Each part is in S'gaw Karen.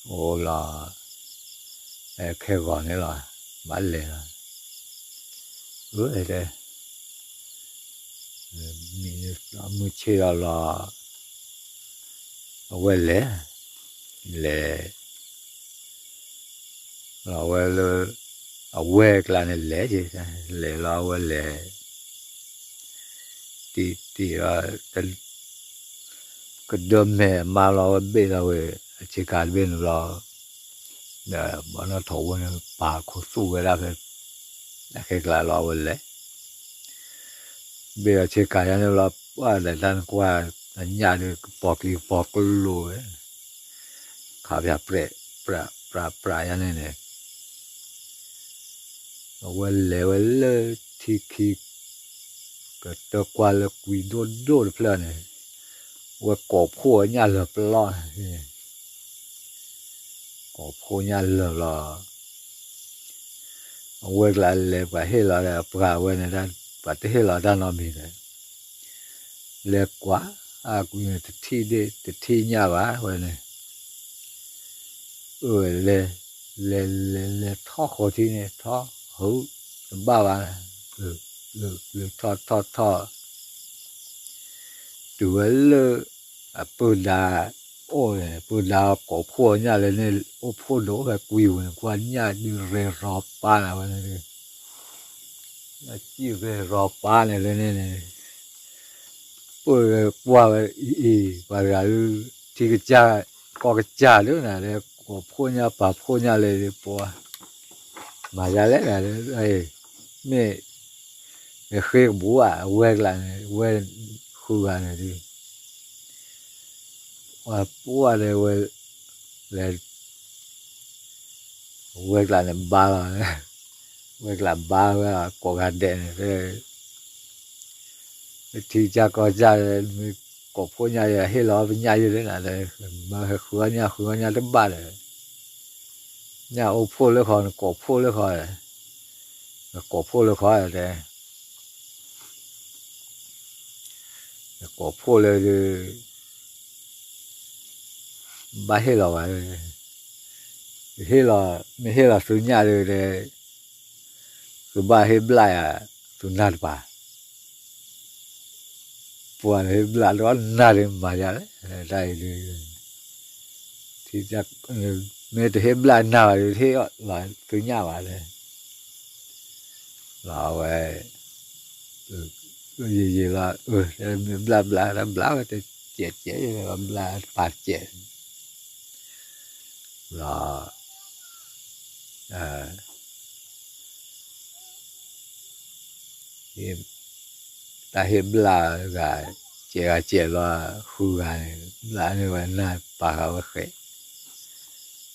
အိၣ်လီၤ, ခဲဂီၤန့ၣ်လီၤ, ဘၣ်လဲၤလီၤ, အၢ တဲ မုၢ်ဆ့ၣ်လီၤလီၤ, အဝဲလဲၤ, လဲၤ လီၤဝဲလၢ အဝဲကျါန့ၣ်လဲၤ, လဲၤလီၤအဝဲလဲၤ, တံၢ်တံၢ်လီၤ, ကဒၢမဲာ်မါလီၤဝဲဘ့ၣ်လီၤဝဲ, အဆ့ကၤတဘ့ၣ်န့ၣ်လီၤ, ဒီးဘီနီၣ်ထိးဝဲန့ၣ် ပာ်ခိၣ်သူၣ်ဝဲဒၣ်ဖဲ အခဲကျါလီၤအဝဲလဲၤ ဘ့ၣ်အဆ့ကၤယါန့ၣ်လီၤ, ပှၢ်ဒီးတၢ်နကွၢ် အညၣ်ဒီးကပီၤကျံကပီၤကျိၤဝဲ, ခးဖၠးပြဲး ပြးပြးပြးယါန့ၣ်န့ၣ်, အဝဲလဲၤဝဲလၢထံခံ, ကတၢၢ်ကွၢ်လၢကွံဒိၣ်ဒိၣ်တဖျၢၣ်န့ၣ်, ဝဲကိးဖှိၣ်အညၣ်လၢာ်ပျီန့ၣ်, ကိးဖှိၣ်ညၣ်လၢာ်လီၤ အဝဲကျါလဲၤပှၤဟ့ၣ်လီၤဒီးပှၤဝဲန့ၣ်, ပှၤတဟ့ၣ်လီၤတၢ်နီတမံၤဒီး, လဲၤကွၢ်, အကွံန့ၣ် တထံၣ်ဒ့ၣ် တထံၣ်ညၣ်ဘၣ်ဝဲန့ၣ်, အၢ လဲၤ, လဲၤလဲၤ လဲၤထီၣ်ဃီထံန့ၣ် ထီၣ်ဟုတဘၣ်ဘၣ်, လဲၤထီၣ်ထီၣ်ထီၣ် တုၤဝဲလၢ အပုၢ်ဒါ အိၣ်န့ၣ် ပုၢ်ဒါကိးဖှိၣ်ညၣ်လၢန့ၣ် အိၣ်ဖှိၣ်ဒိၣ်ဖဲကွံပူၤန့ၣ် ကွၢ်ညၣ်ဒုးရဲၣ်ရီၤပာ်န့ၣ်ဝဲန့ၣ်, ညၣ်စံၣ်ရဲၣ်ရီၤပာ်န့ၣ်လၢန့ၣ်န့ၣ်, ပၢၢ်ကွၢ်ဝဲအံၤအံၤ ပှၤတဂၤဒုး ထံကစၢ် ကီၢ်ကစၢ်ဒုးနၤ လၢကိးဖှိၣ်ညၣ်ပာ်ဖှိၣ်ညၣ်လၢပှၤ မၤယါလဲၣ်နၤ မ့ၢ် နဃ့ကဘူးဧါ အဝဲကျါန့ၣ် ဝဲဃုဂၤန့ၣ်ဒုး ပှၤပှၢ်ဒီးဝဲ လဲၤ ဝဲကျါန့ၣ်ဘါလီၤ, ဝဲကျါဘါဝဲကိးဂၤဒဲးန့ၣ် ထံကစၢ်ကီၢ်ကစၢ် မ့ၢ်ကိးဖှိၣ်ညၣ်ယဟ့ၣ်လီၤပညၣ်ယုၢ်လၢနၤဒီး မ့ၢ်ဟဲဃုအီၣ်ညၣ်ဃုအီၣ်ညၣ်တဘၣ်ဒီး ညၣ်အိၣ်ဖှိၣ်လၢဃီ နကိးဖှိၣ်လၢဃီ, နကိးဖှိၣ်လၢဃီတဲ နကိးဖှိၣ်လၢဒုး ဘၣ်ဟ့ၣ်လီၤဘၣ်, ဟ့ၣ်လီၤ မ့ၢ်ဟ့ၣ်လီၤသုညၣ်ဒုးတဲ သုဘၣ်ဟ့ၣ်ဘျၣ်ယၤ သုနၢ်တပၤ, ပှၤန့ၣ်ဟ့ၣ်ဘျၣ်ဒီးနၢ်ဒုးမၤယၤလဲၣ်, တၢ်အံၤဒုး ထံ မ့ၢ်တဟ့ၣ်ဘျၣ်နၢ်ဘၣ်ဒီး တဟ့ၣ်လီၤသုညၣ်ဘၣ်လဲၣ်, လီၤဝဲ ယယံာ်လီၤ မ့ၢ်ဘျၣ်ဘျၣ် တဘျၣ်ဝဲတစဲးစဲး ဘျၣ်တပၤတစဲး လီၤ တၢ်ဟ့ၣ်ဘျၣ်ဂၤ စဲးဂၤစဲးလီၤ ဃုဂၤန့ၣ် ဘျၣ်န့ၢ်ဝဲနၢ်ပာ်ဃာ်ဝဲဃဲး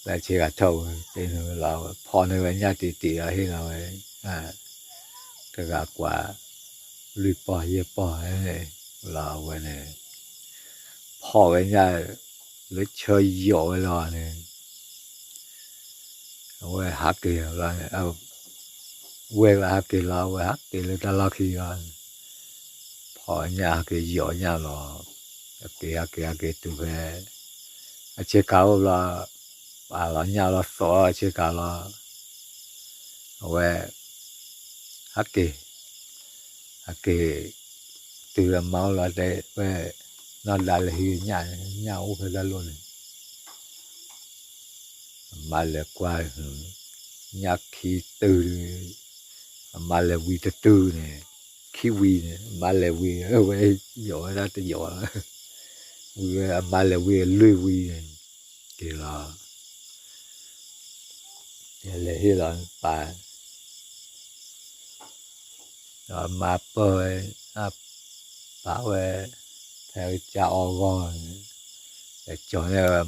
ဘျၣ်ဆ့ဂၤထီၣ်ဝဲ တ့န့ၢ်ဝဲလီၤ ဖီၣ်န့ၢ်ဝဲညၣ်တံၢ်တံၢ်လီၤ ဟ့ၣ်လီၤဝဲ တဂၤကွၢ် လွံၢ်ပီၢ်ယဲၢ်ပီၢ်န့ၣ် လီၤအဝဲန့ၣ် ဖီၣ်ဝဲညၣ် လၢဆၢယီၤဝဲလီၤန့ၣ် အဝဲဟးက့ၤလီၤ ဝဲၢ်ကျါဟးက့ၤလီၤ အဝဲဟးက့ၤလၢတၢ်လီၢ်ခံလီၤ ဖီၣ်ညၣ်ဟးက့ၤယီၤညၣ်လီၤ ဟးက့ၤဟးက့ၤဟးက့ၤတုၤဖဲ အဆ့ကၤအိၣ်ဘျီ ပာ်လီၤညၣ်လီၤသီအဆ့ကၤလီၤ အဝဲ ဟးက့ၤ ဟးက့ၤ တုၤအမါအိၣ်လီၤတဲဝဲ နီၢ်ဒါလဲၤဟံးညၣ် ညၣ်အိၣ်ဖဲတၢ်လီၢ်န့ၣ် အမါလဲၤကွၢ် ညၣ်ခံတုၤ အမါလဲၤဝံတတုၤန့ၣ် ခံဝံန့ၣ် အမါလဲၤဝံ ဝဲယီၤဝဲဒၣ်တယီၤ ဝံဝဲအမါလဲၤဝံအလွံၢ်ဝံန့ၣ် က့ၤလီၤ လဲၤဟ့ၣ်လီၤပၢ် ဒီးမါပၢၢ်ဝဲ ပၢ်ဝဲ ဖဲကစၢ်အီၣ်ဂီၢ်န့ၣ် လဲၤကၠီၤန့ၢ်ဝဲ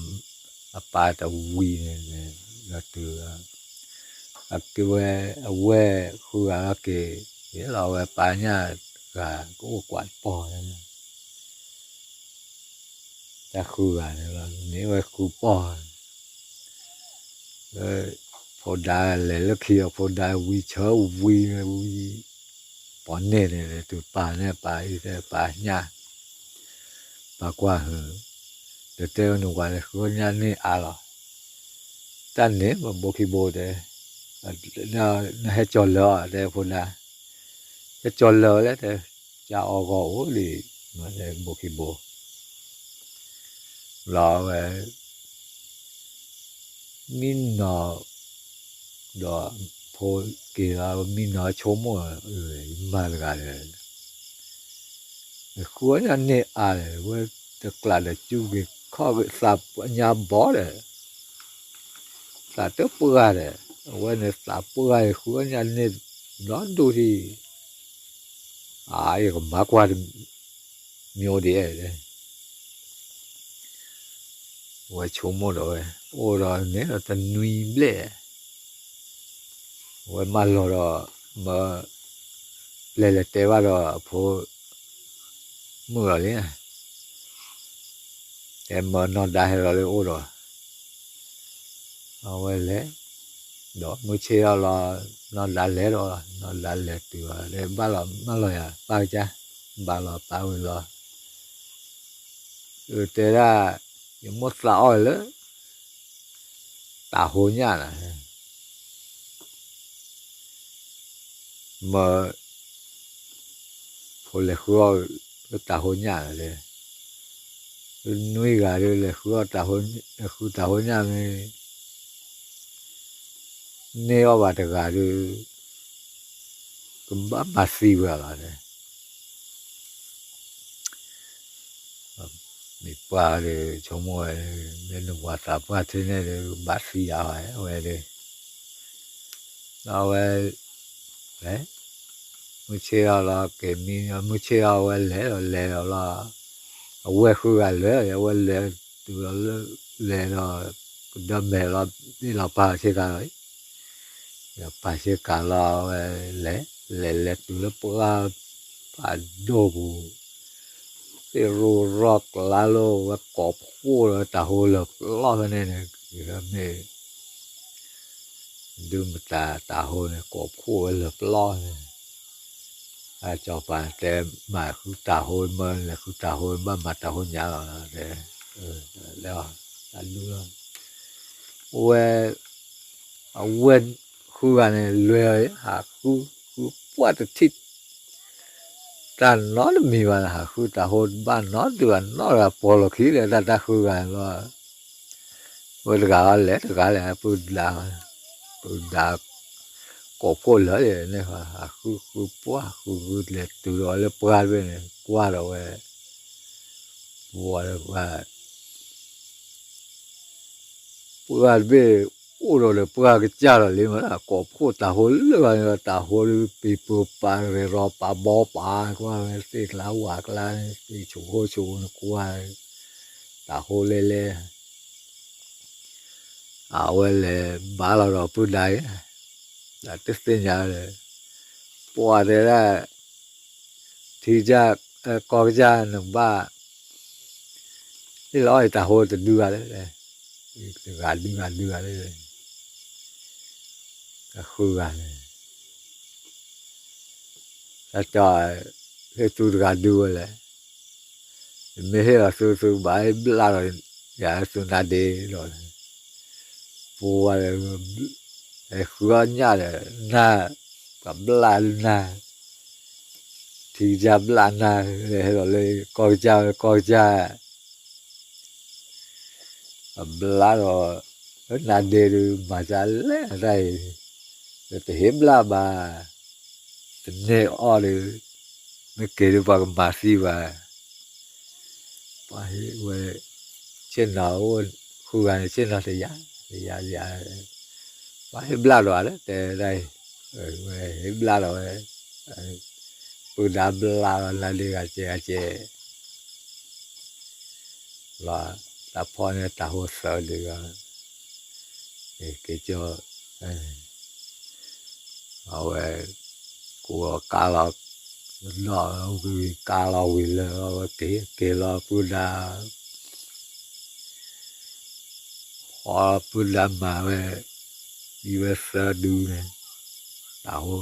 အပၢ်တဝံၤန့ၣ် ဒီးတုၤ အက့ၤဝဲ အဝဲၢ်ဃုဂၤလီၤက့ၤ ဟ့ၣ်လီၤဝဲပၢ်ညၣ်တဂၤ ကအိၣ်ကွၢ်တပီၢ် တၢ်ဃုဂၤန့ၣ်လီၤ န့ၢ်ဝဲဃုပီၢ် ဖိဒါလဲၤလၢခံအီၤ ဖိဒါဝံဆၢဝံဝံ ပီၢ်န့ၣ်န့ၣ် တုၤပၢ်န့ၣ် ပၢ်အံၤတဲပၢ်ညၣ် ပၢ်ကွၢ်ဟုၣ် တဲန့ၣ်ဝဲလဲၤဃုအီၣ်ညၣ်န့ၢ်အါလီၤ. တၢ်န့ၣ်မ့ၢ်ဘိခံဘိတဲ, နဟဲကၠီၤလၢၤအီၤ တဲဖိဒါ, ဟဲကၠီၤလၢၤဝဲလဲၣ်တဲ, ကၠီၤအီၣ်ဂီၢ်အိၣ်လံ, ဘိခံဘိ လီၤဝဲ မံနီၤ ဒီးဖိက့ၤလီၤ မံနီၤဆိကမိၣ်, မၤတဂၤဒီး ဃုအီၣ်ညၣ်န့ၢ်အါလဲၣ်, ဝဲတကျးဒီးကူက့ၤခီၣ်က့ၤသးညါဘီဒီး, သးတပှၢ်ဒီး, အဝဲန့ၣ်သးပှၢ်ဃုအီၣ်ညၣ်န့ၢ် ဘျီဒိၣ်ထံၣ်, အါ ယကမၤကွၢ်တမံၤဒ်အဲၣ် ဝဲဆိကမိၣ်ဒီးဝဲ, အိၣ်ဒီးန့ၣ်ဒီးတနွံဘျဲၣ်, အဝဲမၢလီၤဒီး, မၢ, ပျဲၢ်လဲၤတဲဘၣ်ဒီးအဖိ, မုၣ်လီၤလံ, တဲမၢနီၢ်ဒါဟဲလီၤလၢအိၣ်ဒီး, အဝဲလဲၤ, ဒီးမုၢ်ဆ့ၣ်ထီၣ်လီၤ, နီၢ်ဒါလဲၤဒီး, နီၢ်ဒါလဲၤတုၤလီၤ, ဘၣ်လီၤမၢလီၤယၤ ပၢ်ကစၢ်, ဘၣ်လီၤပၢ်ဝံၤလီၤ, တဲဒၣ်, ယမိၣ်သးအီၣ်လၢ တၤဟိညၣ်လီၤ, မၢ, ဖိလဲၤဃုအီၣ်လၢတၤဟိညၣ်လီၤ, နွံဂၤဒီးလဲၤဃုအီၣ်တၤဟိ, လဲၤဃုတၤဟိညၣ်မ့ၢ် န့ၢ်အီၣ်ဘၣ်တဂၤဒီး, ကဘၣ်မၤသံဝဲလီၤ, မ့ၢ်ပှၢ်ဒီးဆိကမိၣ်ဝဲ, မ့ၢ်နပှၤသးပှၢ်ထဲန့ၣ်ဒီး ကဘၣ်သံယၤဝဲဝဲဒီး, ဒီးအဝဲ, လဲၤ, မုၢ်ဆ့ၣ်ထီၣ်လီၤက့ၤမံ, မုၢ်ဆ့ၣ်ထီၣ်အဝဲလဲၤဒီးလဲၤဒီးလီၤ, အဝဲဃုဂၤလဲၤ, အဝဲလဲၤတုၤလီၤလၢ, လဲၤဒီး, ကဒၢမဲာ်လီၤ, ဘ့ၣ်လီၤပာ်ဆ့ကၤလီၤ, ဒီးပာ်ဆ့ကၤလီၤအဝဲလဲၤ, လဲၤလဲၤတုၤလၢပှၢ်, ပှၢ်ဒိၣ်ပူၤ, သ့ၣ်ရိၣ်ရီၣ်ကျါလၢဝဲကိးဖှိၣ်လၢတၤဟိလၢာ်ပျီဖဲန့ၣ်န့ၣ်, မ့ၢ် ဒုးမတၤတၤဟိန့ၣ် ကိးဖှိၣ်ဝဲလၢာ်ပျီန့ၣ်, အစီၤပၤတဲမၤဃုတၤဟိမၢလဲၤဃုတၤဟိဘၣ်မၤတၤဟိညၣ်လီၤ, တဲလၢတၢ်ဒုလီၤ, ဝဲ, အဝဲဃုဂၤန့ၣ် လဲၤဟးဃု, ဃုပှၢ်တထံၣ် တၢ်နီတမံၤဘၣ်န့ၣ် ဟးဃုတၤဟိဘၣ်နီတဒုဘၣ်နီတဂၤ ပိာ်လီၤခံလၢတၢ်တၢ်ဃုဂၤန့ၣ်လီၤ, ဝဲတဂၤအီၤလဲၤတဂၤလဲၤ ပုၢ်ဒါ, ပုၢ်ဒါ, ကိးဖှိၣ်လၢာ်န့ၣ် ဟးဃုဃုပှၢ်ဃုဃုလဲၤတုၤဒီးလၢပှၢ်တဘ့ၣ်န့ၣ် ကွၢ်ဒီးဝဲ, ပှၢ်, ပှၢ်တဘ့ၣ်, အိၣ်ဒီးဒီးပှၢ်ကစၢ်လီၤလံမး ကိးဖှိၣ်တၤဟိလၢာ်န့ၣ်ဒီး တၤဟိဒုးပံၤပၢၤပာ်ရ့ၤရီပာ်ဘီပာ်ကွၢ်ဝဲသ့ၣ်ကျါဝၣ်ကျါန့ၣ် သ့ၣ်ဆိးဃိဆိးန့ၣ်ကွၢ်, တၤဟိလဲလဲ အဝဲလဲၤဘါလီၤဒီးပုၢ်ဒါအံၤ, တသ့ၣ်ညါလၢ, ပှၢ်တဲဒၣ်, ထံကစၢ်, ကီၢ်ကစၢ်နကဘၣ်, ဟ့ၣ်လီၤအီၣ်တၤဟိတဒုဂၤလၢ, တဂၤဒုဂၤဒုဂၤလၢ, အဃုဂၤန့ၣ် တၢ်ကၠီ, ဟ့ၣ်သုတဂၤဒုဝဲလဲၣ်, မ့ၢ်ဟ့ၣ်လီၤသုသုဘၣ်ဟ့ၣ်ဘျၣ်ဒီး, ယၤသုနါဒ့ဒီး, ပှၢ်, ဟဲဃုအီၣ်ညၣ်ဒီး, နၢ်, ပှၤဘျၣ်နၢ်, ထံကစၢ်ဘျၣ်နၢ်, ဟဲလီၤလၢကီၢ်ကစၢ်ဝဲကီၢ်ကစၢ် အဘျါဒီး, နါဒ့ဒီး မၤစၢ်လဲၣ်တၢ်အံၤ, တဟ့ၣ်ဘျါဘၣ်, တန့ၢ်အီၣ်ဒီး, မ့ၢ်က့ၤဒီးပှၤကမၤသံဘၣ်, ပှၤဟ့ၣ်ဝဲ, ဆ့ၣ်နီၤအိၣ်, ဃုဂၤန့ၣ် ဆ့ၣ်နီၤတယၤ, တယၤတယၤ, ပှၤဟ့ၣ်ဘျါဒီးလၢတဲဒၣ်အံၤ, ဝဲဟ့ၣ်ဘျါဒီးဝဲ, ပုၢ်ဒါဘျါဒီးနါဒ့ဂၤကဲဂၤကဲ လီၤ, တၢ်ဖီၣ်န့ၢ်တၤဟိသၢဒုဂၤ, က့ၤကၠီ, အဝဲ, ကိးကါလီၤ, ဒီးဝံၤကါလီၤဝံၤလၢာ်လီၤဝဲက့ၤ, က့ၤလီၤပုၢ်ဒါ ဃီပုၢ်ဒါမၤဝဲ, အံၤဝဲသၢဒုန့ၣ်, တၤဟိ,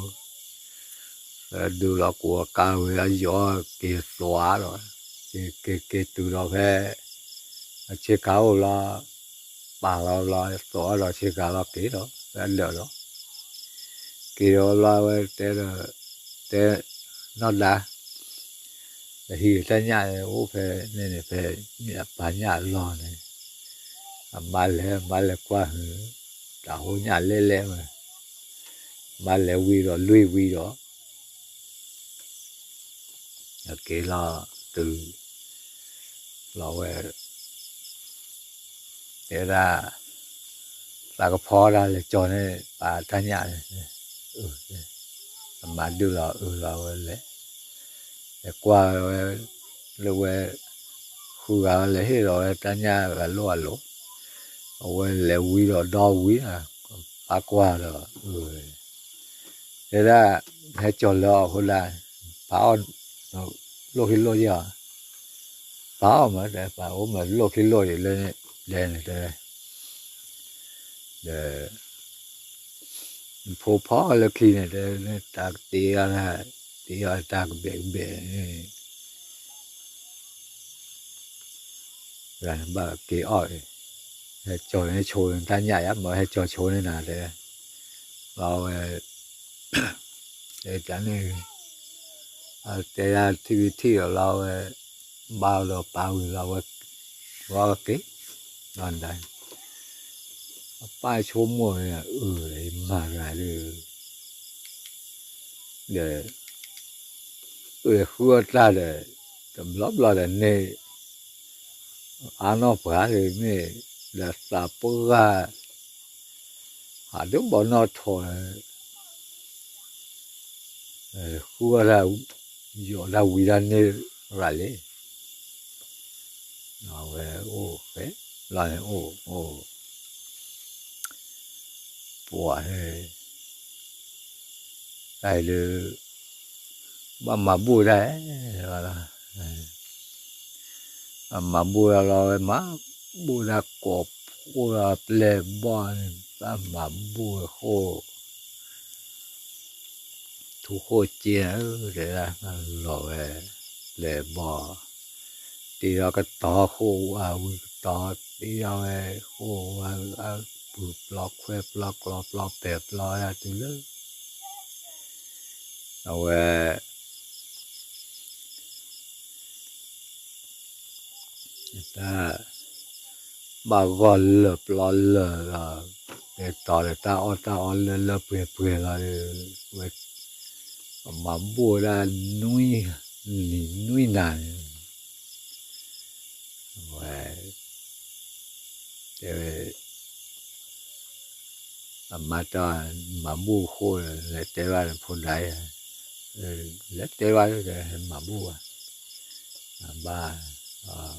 သၢဒုလီၤကိးကါဝံၤလီၤယီၤက့ၤသွါဒီး, က့ၤက့ၤက့ၤတုၤဒီးဖဲ, ဆ့ကၤအိၣ်လီၤ, ပာ်လီၤလီၤ သိးအီၤဒီးဆ့ကၤလီၤက့ၤဒီး ဝဲဒၢးဒီး က့ၤဒီးလီၤဝဲတဲဒီး တဲ နီၢ်ဒါ ပဟံးတၢ်ညၣ်အိၣ်ဖဲန့ၣ်န့ၣ် ဖဲပၢ်ညၣ်အလီၢ်န့ၣ် အမါလဲၤ အမါလဲၤကွၢ်ဟု တၢ်ဟိညၣ်လဲၢ်လဲၢ်ဝဲ မါလဲၤဝံၤဒီးလွံၢ်ဝံၤဒီး အက့ၤလီၤတုၤ လီၤဝဲ တဲဒၣ် သးကဖီဒၣ်လဲၤကၠီၤန့ၣ် ပၢ်တၢ်ညၣ်န့ၣ် အမါဒုးလီၤအၢလီၤဝဲလဲၤ လဲၤကွၢ်ဝဲ လၢဝဲ ဃုဂၤဝဲလဲၤဟ့ၣ်လီၤဝဲတၢ်ညၣ်ဂၤလိၣ်အလိၤ အဝဲလဲၤဝံၤဒီးဒီဝံၤ ပၢ်ကွၢ်ဒီး တဲဒၣ် ဟဲကၠီၤလၢအီၤဖိဒၣ် ပၢ်အီၣ် လိၣ်ခံလိၣ်ယဲၢ်အီၤ ပၢ်အီၣ်မး ပၢ်အိၣ်မးလိၣ်ခံလိၣ်ယဲၢ်လၢလဲၤန့ၣ်တဲ ဒီး ဖိဖီလၢခံန့ၣ်တဲ တၢ်ကတ့အီၤ တ့အီၤတၢ်ကဘဲးကဘဲး ဘၣ်က့ၤအီၣ် ဟဲကၠီၤန့ၣ်ဆိတၢ်ညၣ်ယါ မ့ၢ်ဟဲကၠီၤဆိန့ၣ်နၤတဲ လီၤဝဲ တဲတၢ်န့ၣ် တဲယါထံၣ်ဝံၤထံၣ်ဒီးလီၤဝဲ ဘၣ်ဒီးပၢ်ဝံၤလီၤဝဲ ဝဲက့ၤ လီၤဒၣ် အပၢ်ဆိကမိၣ်န့ၣ် အၢ ယမၤတဂၤဒီး ဒီး အၢ ဃုအီၣ်တၢ်ဒီး တဘျီဘျီဒီးန့ၣ် အါနီၢ်ပှၤဒီးမ့ၢ် ဒီးသးပှၢ် ဟးဒိၣ်ဘီနီၢ်ထိး ဃုအီၣ်တၢ် ယိးတၢ်ဝံတၢ်န့ၢ်ရၤလံ အဝဲအိၣ်ဖဲ လီၤန့ၣ်အိၣ်အိၣ် ပှၤ တၢ်အံၤဒုး ဘၣ်မၤဘူၣ်တၢ် ဘၣ်မၤဘူၣ်တၢ်လီၤဝဲ မၤဘူၣ်တၢ်ကိးဖှိၣ်လီၤပျဲၢ်ဘီၣ်န့ၣ် ဘၣ်မၤဘူၣ်ဝဲဃိၣ် ထူဃိၣ်က့ တဲဒၣ်လီၤဝဲ ပျဲၢ်ဘီၣ် တ့ထီၣ်ကတီၤဃိၣ်ဝါဝံၤကတီၤ တ့ထီၣ်ဝဲဃိၣ်ဝါ ပုၢ်ပျီခွဲပျီကျီပျီပဲာ်ပျီဝဲဒၣ်တုၤလၢ အဝဲ တၢ် ဘၣ်ဂီၢ်လၢာ်ပျီလၢာ်လီၤ တဲတီၤဒီးတၢ်အီၣ်တၢ်အီလၢလၢပှဲၤပှဲၤလီၤဒီး ဝဲ မၤဘူၣ်ဝဲဒၣ် နွံနံၤနွံနၤန့ၣ် ဝဲ တဲဝဲ အမါတၢ် မၤဘူၣ်ဃိၣ် လဲၤတဲဘၣ်နဖိဒါအံၤ လဲၤတဲဘၣ်ဒီး မၤဘူၣ်ဘၣ် ဘၣ်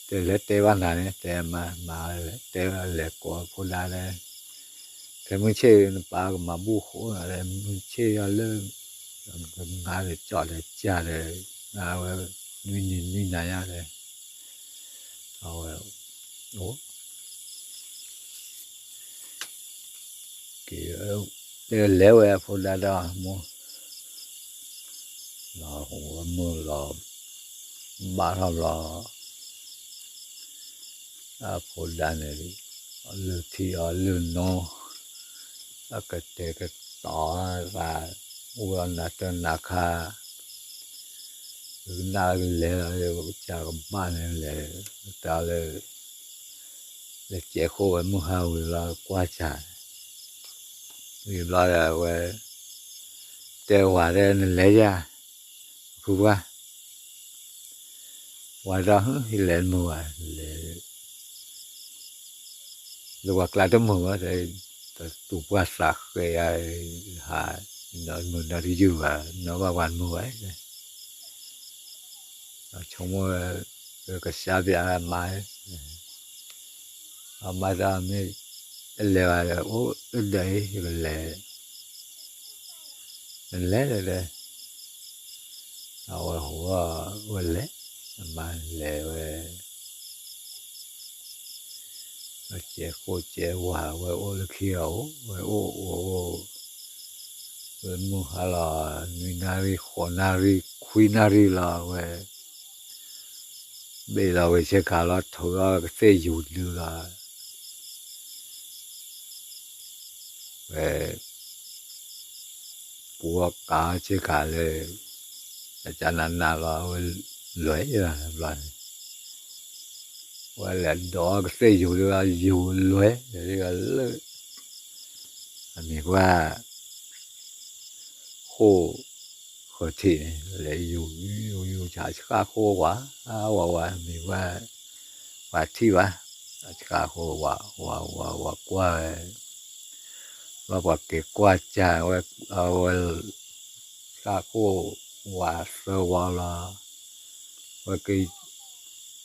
တဲလဲၤတဲဘၣ်နၤန့ၣ် တဲမၤ မၤလဲၤတဲဘၣ်လဲၤကိးဖိဒါဒီး ဖဲမုၢ်ဆ့ၣ်နပၢ်ကမၤဘူၣ်ဃိၣ်ဒီး မုၢ်ဆ့ၣ်ယီၤလၢ ကငါဒီးကၠီၣ်ဒီးကၢ်ဒီး နဝဲ နွံနံၤနွံနၤညါဒီး အဝဲ အိၣ် က့ၤ တဲလဲၤဝဲအဖိဒါဒီးမိၢ် လီၤမုၢ်လီၤ ဘၣ်ထီၣ်ဘျီ အဖိဒါန့ၣ် အလုၢ်ထံအီၤလုၢ်နိ အကတဲာ်ကတီၤသး အိၣ်ဒီးနၤတၢ်နၤခါ ကနၣ်လဲၤလီၤ ကစၢ်ကဘၣ်န့ၣ်လဲၤ တၢ်လၢ လဲၤကဲးဃိဝဲမုၢ်ဟါဝံၤလီၤကွၢ်စၢ် ဝံၤဘျီဒီးဝဲ တဲဝဲဒီး နလဲၤယၤ ဖုပှၢ် ဝဲဒီး ဟဲလဲၤမုာ်ဝဲ လဲၤ လၢပှၤကျါတမုာ်ဝဲ တတူၢ်ပှၢ်သးဃဲယၤ ဟး မုာ်နီတယုၢ်ဘၣ် နီၢ်ဘၣ်ပှၤမုာ်ဝဲ ဆိကမိၣ်ဝဲ ကစၢ်ပျးမါ အမါတၢ်မ့ၢ် အလဲၤဘၣ်ဒီး အိၣ်အဒၢးအံၤ ယကလဲၤ လဲၤလဲၤလဲၤ အဝဲဟိဝဲလဲၤ အမါလဲၤဝဲ အကဲးဃိကဲးဝါဝဲအိၣ်လၢခံအအိၣ် ဝဲအိၣ်အိၣ်အိၣ် ဝဲမုၢ်ဟါလီၤ နွံနၣ်ရံၣ် ဃိးနၣ်ရံၣ် ခွံနၣ်ရံၣ်လီၤ ဝဲ ဘ့ၣ်လီၤဝဲဆ့ကၤလီၤ ထုးလီၤကသ့ၣ်ယူၤဒုလီၤ, ဝဲ ပူၤကးဆ့ကၤလၢ အကနနလီၤ အဝဲလွဲၢ်လီၤဘျီန့ၣ်, ဝဲလဲၤဒိးကသ့ၣ်ယူၤဒုလီၤ ယူၤလွဲၢ် လၢ အမံၤကွၢ် ဃိၣ် ဃၢၤထံးန့ၣ် လဲၤယူၤ ယူၤ ယူၤ ဆှၣ်ဃိၣ်ဝး ဝး ဝး မံၤကွၢ် ပှၤထံၣ်ဘၣ် အဆှၣ်ဃိၣ်ဝး ဝး ဝး ဝးကွၢ်ဝဲ ဘၣ်ပှၤက့ၤကွၢ်ကၢဝဲ အဝဲ ဆှၣ်ဃိၣ်ဝးသၢဝးလီၤ, ဝဲက့ၤ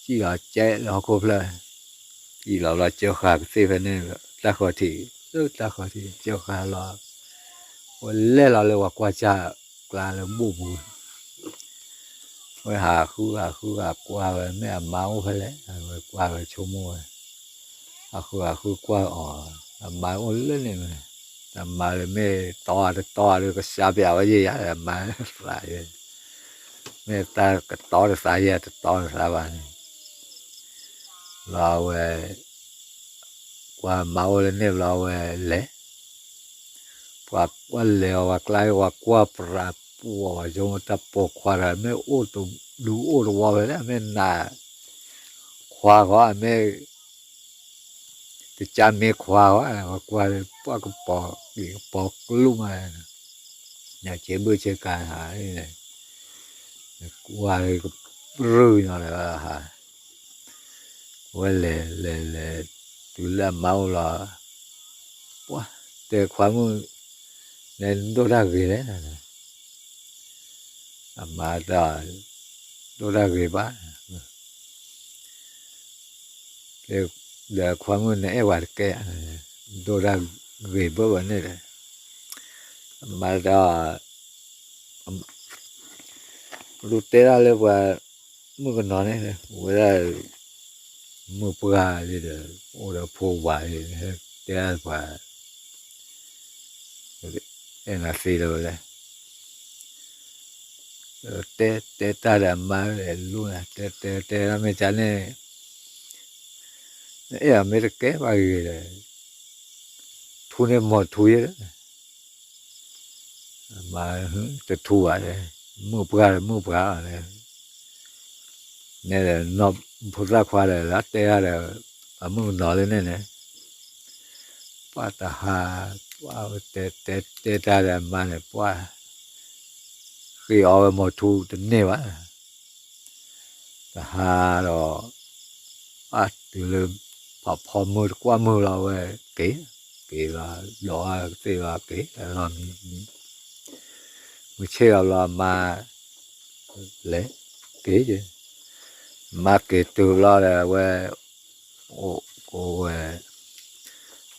စံၣ်လီၤကဲလၢဟီၣ်ခိၣ်ဖျၢၣ်, စံၣ်လီၤဘျီကၢဃာ်ကသ့ၣ်ဖဲန့ၣ် တၢ်ဃၢၤထံး လၢတၢ်ဃၢၤထံး ကၢဃာ်လီၤ, ဝဲလဲၤလီၤလၢပှၤကွၢ်ကၢကျါလၢဘူၣ်ပူၤ ဝဲဟးဃုဂၤဃုဂၤကွၢ်ဝဲ မ့ၢ်အမါအိၣ်ဖဲလဲၣ် ဝဲကွၢ်ဝဲဆိကမိၣ်ဝဲ, ဟးဃုဂၤဃုကွၢ်အီၤ, အမါအိၣ်လၢန့ၣ်ဝဲ, အမါလၢမ့ၢ်တီတတီဒီး ကစၢ်ပၠးဝဲယဲယၤ အမါသးယဲ, မ့ၢ်တၢ်ကတီတသးယဲ တတီတသးဘၣ်န့ၣ်, ဘျီဝဲ ကွၢ်မါအိၣ်လၢန့ၣ်ဘျီဝဲလဲၤ ပှၤကွၢ်လဲၤအီၤ ပှၤကျါ ပှၤကွၢ်ပြးပူၤအီၤ ပှၤဆိကမိၣ်တၢ်ပိာ်ခွါတဂၤ မ့ၢ်အိၣ်တဒူအိၣ်တဝီဖဲလဲၣ် မ့ၢ်နးခွါဂီၢ် မ့ၢ်တကၢ်မ့ၢ်ခွါဂီၢ် ပှၤကွၢ်လၢပှၤကပီၤကပီၤကလူးမး ညါဆ့ဘုၣ်ဆ့ကၤဟး ကွၢ်ကပြုၢ်ညီလၢဟး ဝဲလဲၤလဲၤလဲၤ တုၤလၢအမါအိၣ်လီၤ, ပှၢ်တဲခွါမုၣ်, နဒိၣ်တၢ်ဂ့ၤလဲၣ်, အမါတဲ, ဒိၣ်တၢ်ဂ့ၤဘၣ်, ဒီးခွါမုၣ်နအဲၣ်ပှၤတကဲ, ဒိၣ်တၢ်ဂ့ၤဘၣ်ဘၣ်န့ၣ်ဒီး, အမါတဲ, လူၤတဲဒၣ်လၢပှၤ မုၣ်ကနီၤန့ၣ်, ဝဲဒၣ် မုၣ်ပှၢ်လံဒီး အိၣ်ဒီးဖိဝၤလံ, တဲပှၤ အဲၣ်နၤသ့လၢၤဝဲလဲၣ်, တဲတဲတၢ်ဒီးအမါလူၤ, တဲတဲတဲမ့ၢ်ကန့ၣ်, အဲၣ်အီၤမ့ၢ်တကဲဘၣ်ဂ့ၤဒီး ထူန့ၢ်မိၢ်ထူယဲ, မၤတထူဘၣ်, မုၣ်ပှၢ်ဒီးမုၣ်ပှၢ်, န့ၣ်ဒီး နီၢ်ဖိသၣ်ခွါဒီး လၢတဲတၢ်ဒီး အမုၣ်ကနီၤလၢန့ၣ်န့ၣ်, ပှၢ်တဟါ, ပှၢ်တဲတဲတဲတၢ်ဒီးအမါန့ၣ် ပှၢ် ဃ့အီဝဲမိၢ်ထူတန့ၢ်ဘၣ်, တဟါဒီး အတုၤလၢ ဖးဖီမုၢ်တကွၢ်မုၢ်လီၤဝဲက့ၤ, က့ၤလီၤ ဒီးကသ့ၣ်လီၤက့ၤလီၤမံၤ, မုၢ်ဆ့ၣ်လီၤဘျီအမါ လဲၤက့ၤ, မါက့ၤတုၤဘျီဒီးဝဲ အိၣ်ကိးဝဲ,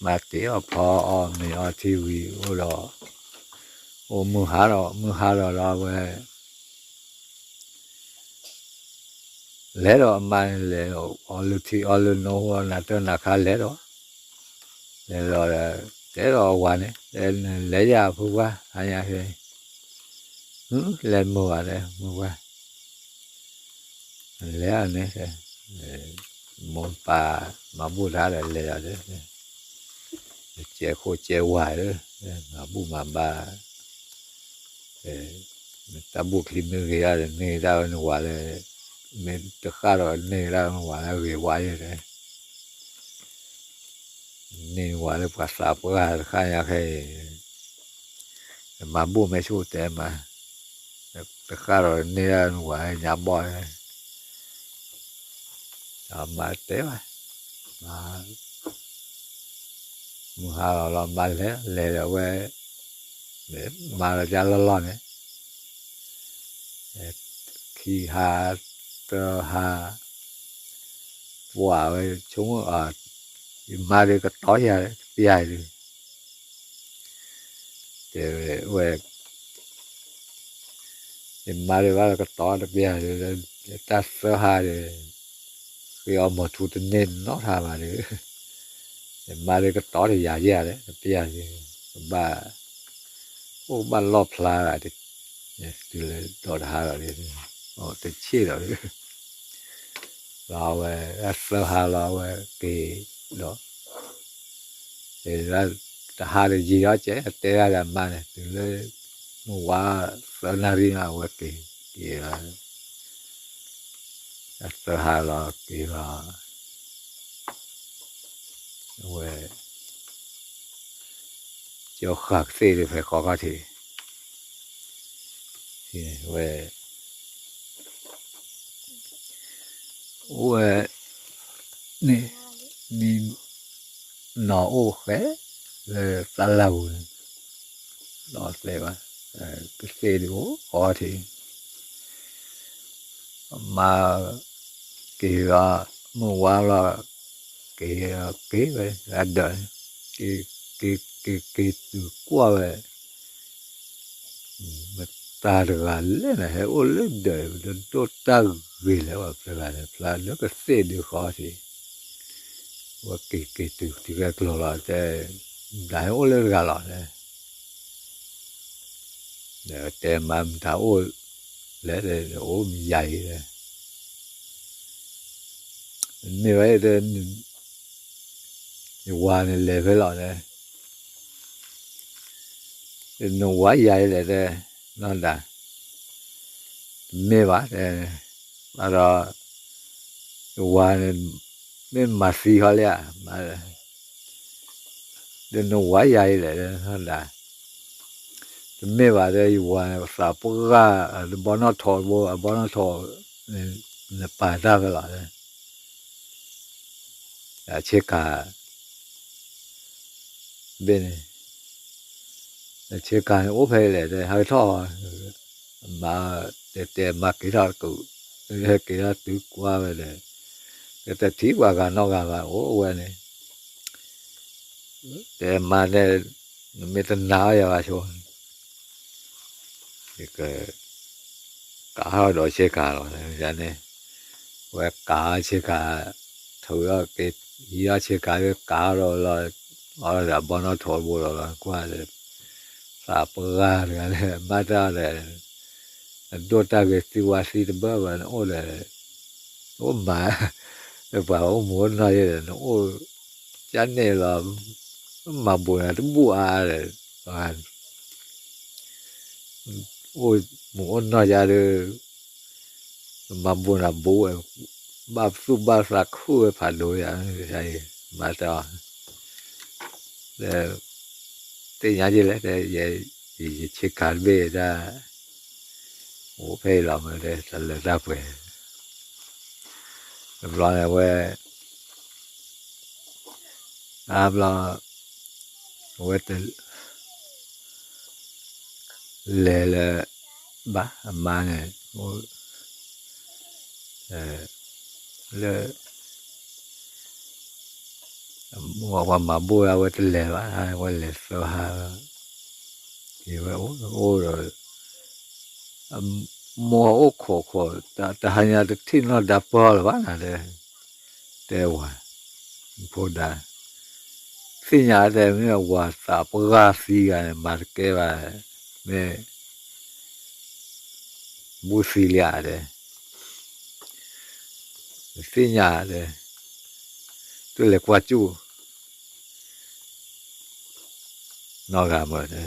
မါတ့ၢ်အီၣ်ဖီအီၣ်မ့ၤအီထံဝံၤအိၣ်ဒီး, အိၣ်မုၢ်ဟါဒီး မုၢ်ဟါဒီးလီၤဝဲ လဲၤဒီးအမါန့ၣ်လဲၤ, အီလုၢ်ထံအီလုၢ်နိ နၤတၢ်နၤခါလဲၤဒီး, လဲၤဒီး, တဲဒီးအဝၤန့ၣ်, လဲၤယၤဖိခွါ ဟါညါဖဲ, လဲၤမုာ်ဘၣ်ဒီး မုာ်ဘၣ်, လဲၤအီၤန့ၣ်, မိၢ်ပၢ်မၤဘူၣ်တၢ်ဒီးလဲၤဒီး, ကဲခိၣ်ကဲဝၤဧၢ, မၤဘူၣ်မၤဘါ တၢ်ဘူၣ်ချံမ့ၢ်ဂ့ၤဒၣ်ဒီး န့ၢ်ဒၣ်ဝဲနဝၤလၢ, မ့ၢ်တဃၣ်ဒီးန့ၢ်ဒၣ်နဝၤလၢအဂ့ၤဝါယဲၢ်ဒီး, န့ၢ်နဝၤလၢပှၤသးပှၢ်တဃၣ်ညါခဲအံၤ, မၤဘူၣ်မ့ၢ်ဆူၣ်တဲမး, တဃၣ်ဒီးန့ၢ်ဒၣ်နဝၤလၢညါဘီၣ်, မၤတဲဘၣ်, မုၢ်ဟါလီၤလီၤ မါလဲၤလဲၤဒီးဝဲ, မါလီၤကလီၢ်လီၢ်န့ၣ်, ခံဟါ, သၢဟါ, ပှၤဝဲဆိကမိၣ်, ယမါဒုးကတီယၤတပျၢ်ဒုး, တဲဝဲ, ယမါဒုးဘၣ်လၢကတီတပျၢ်ဒုး, တၢ်သၢဟါဒီး, ဃ့အီမိာ်ထူတန့ၢ်နီတခါဘၣ်ဒီး, ယမါဒုးကတီတယၤယဲၢ်ဒီး တပျၢ်ဒုး, ကဘၣ်, အိၣ်ကဘၣ်လီၣ်ဖျါလၢ, တုၤလၢဒီးတဟါဒီး, တဆ့ၣ်ဒီး, လီၤအဝဲ သၢဟါလီၤအဝဲက့ၤဒီး တဟါတယံာ်အီၤကဲ အတဲဒၣ်ဒီးအမါန့ၣ် တုၤလၢ မုၢ်ဝါသၢနၣ်ရံၣ်န့ၣ် အဝဲက့ၤ က့ၤလီၤ သၢဟါလီၤက့ၤလီၤ အဝဲ ကၠီဃာ်ကသ့ၣ်ဒုးဖဲဃီခီၣ်ထံး ဝဲ အိၣ်ဝဲ န့ၣ် မံ နီၢ်အိၣ်ဃဲ လၢသးလၢ်ပူၤန့ၣ် လီၤသဲဘၣ် ကသ့ၣ်ဒုးအိၣ်ဃီထံး မါ က့ၤလီၤ မုၢ်ဝါလီၤ က့ၤ က့ၤဝဲ အဒၢး က့ၤ က့ၤ က့ၤ က့ၤတုၤကွၢ်ဝဲ မတၤတဂၤလဲၣ်န့ၣ် ဟဲအိၣ်လၢဒၢး ဒိၣ်တၢ်ဂ့ၤလဲၣ် ပှၤဖဲဂၤန့ၣ် ဖျါလၢကသ့ၣ်ဒုးဃီထံး ဝဲက့ၤက့ၤတုၤတုၤဖဲကျိၤလီၤ တဲ မတၤဟဲအိၣ်လၢတဂၤလီၤလဲၣ် ဒီးတဲမါမတၤအိၣ်လဲၣ် အိၣ်မယၤအံၤလဲၣ် မ့ၢ်ဝဲတဲ ယဝၤန့ၣ်လဲၤဖဲလီၤတဲ နဝၤယၤအံၤလဲၣ်တဲ နီၢ်ဒါ တမ့ၢ်ဘၣ်တဲ ဘၣ်ဒီး ယဝၤန့ၣ် မ့ၢ်မၤသံဟီလံဧါ ဒီးနဝၤယၤအံၤလဲၣ်တဲ နီၢ်ဒါ တမ့ၢ်ဘၣ်တဲ ယဝၤန့ၣ် သးပှၢ် တဘီနီၣ်ထိးတဘိ အဘီနီၣ်ထိး နပာ်တၢ်ဖဲလီၤတဲ အဆ့ကၤ ဘ့ၣ်န့ၣ် အဆ့ကၤန့ၣ်အိၣ်ဖဲလဲၣ်တဲ ဟဲထီၣ် မါ တဲတဲမါက့ၤထီၣ်တကူး က့ၤထီၣ်တုၤကွၢ်ဝဲဒီး တထံၣ်ပှၤဂၤနီတဂၤဘၣ် အိၣ်ဝဲန့ၣ် တဲမါတဲ နမ့ၢ်တနာ်အီၤယၤဘၣ်ဆိ ယက ကးထီၣ်ဒီးဆ့ကၤလီၤန့ၣ် ဝဲကးဆ့ကၤ ထုးထီၣ်က့ၤ ဟံးထီၣ်ဆ့ကၤ ကးထီၣ်လီၤ အီဒီးအဘီနီၣ်ထိးတဘိလီၤလီၤ ကွၢ်ဒီး သးပှၢ်တဂၤလၢ ဘၣ်တၢ်ဒီး အဒိၣ်တၢ်ဂ့ၤသံဝါသံတဘၢဘၣ် နအိၣ်ဒီး အိၣ်မၤ ပှၤအိၣ်မူအိၣ်နီၢ်ယဲဒီး နအိၣ် ကၠၢ်န့ၣ်လီၤ မၤဘိးနၤတဘူၣ်အါဒီး အိၣ်မူအိၣ်နီၢ်ယၤဒီး မၤဘိးနၤဘိးဝဲ ဘၣ်သူၣ်ဘၣ်သးခူၣ်ဝဲဖးဒိၣ်ယၤ မၤတၢ်အီၤ သ့ၣ်ညါက့ၤလဲၣ် ယဆ့ကၤတဘ့ၣ်ဒၣ် အိၣ်ဖဲအံၤလီၤမ့ၢ်တဲ တၢ်လၢတၢ်ပှဲၤ တဘျီန့ၣ်ဝဲ အါဘျီ အဝဲတ လဲၤလၢ ဘၣ်အမါန့ၣ် လၢ ပှၤမၤဘိၣ်ဒၣ်ဝဲတလဲၤဘၣ် ဝဲလဲၤသၢဟါ က့ၤဝဲအိၣ်ဒီး မိၢ်အိၣ်ခိးခိး တၢ်ဟါညါတထံၣ်နီၢ်ဒါပၢၢ်လၢၤဘၣ်နၤတဲ တဲဝၤ ဖိဒါ သ့ၣ်ညါတဲ မ့ၢ်ဝၤသးပှၢ်သံဂၤန့ၣ် မၤတကဲဘၣ် မ့ၢ် ဘူးသံလံဧါတဲ သ့ၣ်ညါတဲ တလဲၤကွၢ်စူၣ် နီၢ်ဂၤမၢတဲ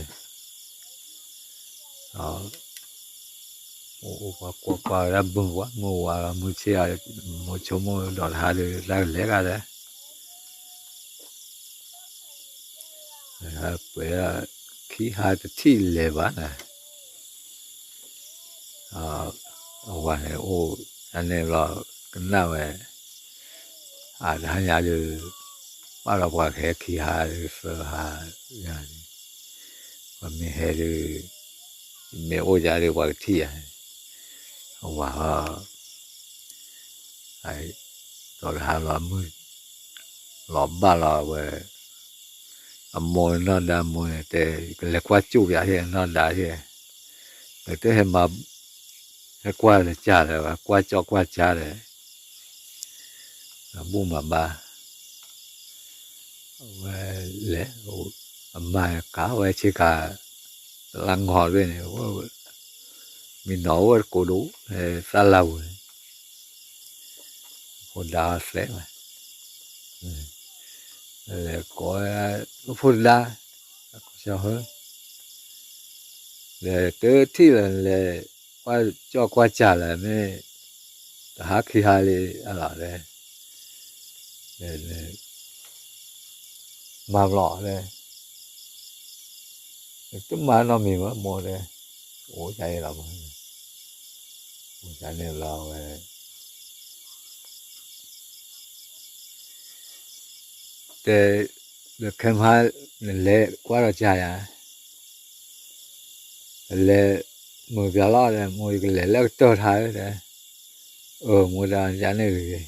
အိၣ်ကွၢ်ကွၢ်ဝဲဒၣ်မုၢ်ဝါ မုၢ်ဝါလီၤ မုၢ်ဆ့ၣ်အီၤ မိၢ်ဆိကမိၣ်ဒီးတဟါဒီး တၢ်ကလဲၤဂၤလဲၣ် ပှဲၤ ခံဟါတထံၣ်လဲၤဘၣ်နၤ အဝၤန့ၣ်အိၣ် တၢ်န့ၣ်ဘျီ ကနၣ်ဝဲ အတဟါညါဒီး ဘၣ်ဒီးပှၤကဟဲခံဟါဒီးသၢဟါ ပှၤမ့ၢ်ဟဲဒီး မ့ၢ်အိၣ်ယၤဒီးပှၤကထံၣ်ယၤန့ၣ် အဝၤ ဒီးတဟါလီၤမုၢ် လီၤဘၣ်လီၤဝဲ အမိၢ်နီၢ်ဒါမိၢ်န့ၣ်တဲ ကလဲၤကွၢ်စူၣ်ပၠးဟ့ၣ်နီၢ်ဒါဟ့ၣ် တဟဲမၤ ဟဲကွၢ်လၢကၢ်လၢၤဘၣ် ကွၢ်ကၠီကွၢ်ကၢ်ဒီး မၤဘူၣ်မၤဘါ အဝဲလဲၤ အမါကၤဝဲဆ့ကၤ တလါငီၤတဘ့ၣ်န့ၣ် မံနီၤအိၣ်ဝဲတကိးဒိၣ် သၣ်လၢ်ပူၤန့ၣ် ဖိဒါသဲးဘၣ်, လဲၤကိးဝဲ ဖိဒါ, ကီၢ်ဆၢဟၢ, လဲၤတထံၣ်လၢၤ လဲၤကွၢ်ကၠီၣ်ကွၢ်စၢ်လၢၤမ့ၢ် တဟါခံဟါလံအလီၤလဲၣ်, မၤဘျီလဲၣ်, တမၤနီတမံၤဘၣ် မိၢ်တဲ, အိၣ်ဒ်အံၤလီၤ, အိၣ်ဒ်န့ၣ်လီၤဝဲ တဲ, ဒီးခဲမဟါ နလဲၤကွၢ်ဒီးကၢ်ယၤ, လဲၤမုာ်ပျီလီၤဒီး မိၢ်ယကလဲၤလၢကတၢၢ်ထါတဲ, အၢ မိၢ်တဲန့ၣ်ဂ့ၤဂ့ၤ,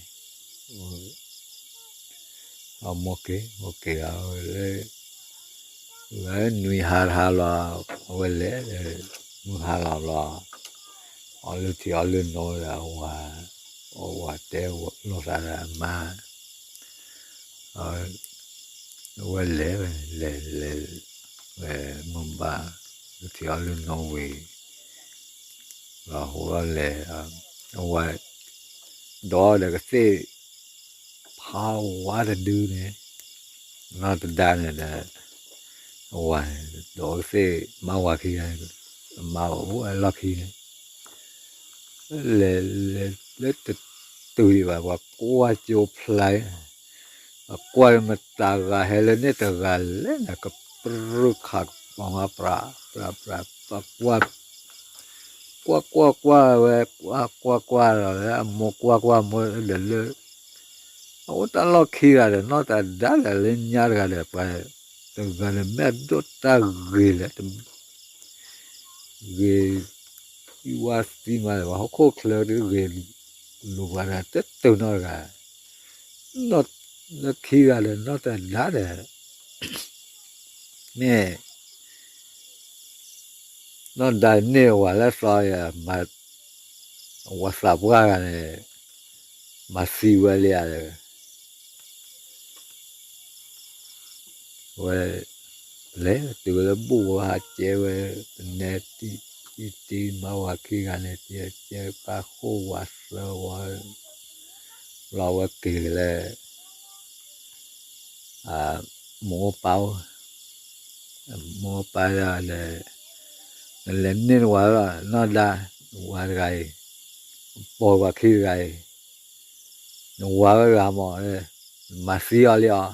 အမိၢ်က့ၤ မိၢ်က့ၤလီၤလၢ ဝဲနွံဟါတဟါလီၤ, အဝဲလဲၤ, မုၢ်ဟါလီၤဘျီ, အီလုၢ်ထံအီလုၢ်နိဒီး အဝၤတဲလိာ်သးဒီးအမါ, အဝဲလဲၤဝဲ လဲၤလဲၤ, ဝဲမုၢ်ဘၣ်, လုၢ်ထံအီလုၢ်နိဝံၤ, လီၤဟိလီၤလဲၤ, အဝဲ ဒီးဒီးကသ့ၣ် ဖးဝါတဒုန့ၣ်, နီၢ်တဒါန့ၣ်ဒီး အဝၤန့ၣ် ဒီးကသ့ၣ်မါဝၤခံဂၤန့ၣ်, မါအိၣ်ဝဲလီၢ်ခံန့ၣ်, လဲၤလဲၤလၢတတုၤဒံးဘၣ် ပှၤကွၢ်ကၠိဖျါ, ပှၤကွၢ်မတၤဂၤဟဲလၢန့ၣ်တဂၤလဲၣ်န့ၣ် ကပြုၢ်ခးကပီၤမး ပြး ပြး ပြး ပှၤကွၢ် ကွၢ်ကွၢ်ကွၢ်ဝဲ ကွၢ်ကွၢ်ကွၢ်ဒီးလၢအမိၢ်ကွၢ်ကွၢ်မိၢ်ဒီးလၢ အအိၣ်တၢ်လီၢ်ခံဂၤဒီး နီၢ်တဒါဒီးလၢညါတဂၤဒီး ပှၤတဂၤန့ၣ်မ့ၢ်အဒိၣ်တၢ်ဂ့ၤလဲၣ်, ဂ့ၤ အံဝါသံမးဒီး ပှၤဟီၣ်ခိၣ်ချၢတဂ့ၤ လိၤပှၤဒီးတတုၤနီတဂၤ, လၢခံဂၤဒီး နီၢ်တဒါဒီး မ့ၢ် နီၢ်ဒါန့ၢ်ဝၤလၢသီယၤ, ဝၤသးပှၢ်ဂၤန့ၣ် မၤသံဝဲလံဧါဒီး ဝဲ လဲၤတုၤလၢဘူၣ်ဝဲဟးကဲဝဲ, ပနဲတံၢ်တံၢ်တံၢ်မါဝၤခံဂၤန့ၣ် တံၢ်ကဲပၢ်ဃိၣ်ဝၤသၢဝီ, လီၤဝဲက့ၤလၢ မိၢ်ပၢ်အိၣ်, မိၢ်ပၢ်ဒီး နလဲၤန့ၢ်နဝၤလီၤ နီၢ်ဒါ, နဝၤတဂၤအံၤ, ပိာ်ဝၤခံတဂၤအံၤ, နဝၤဝဲတဂၤမး, မၤသံအီၤလံအီၤ,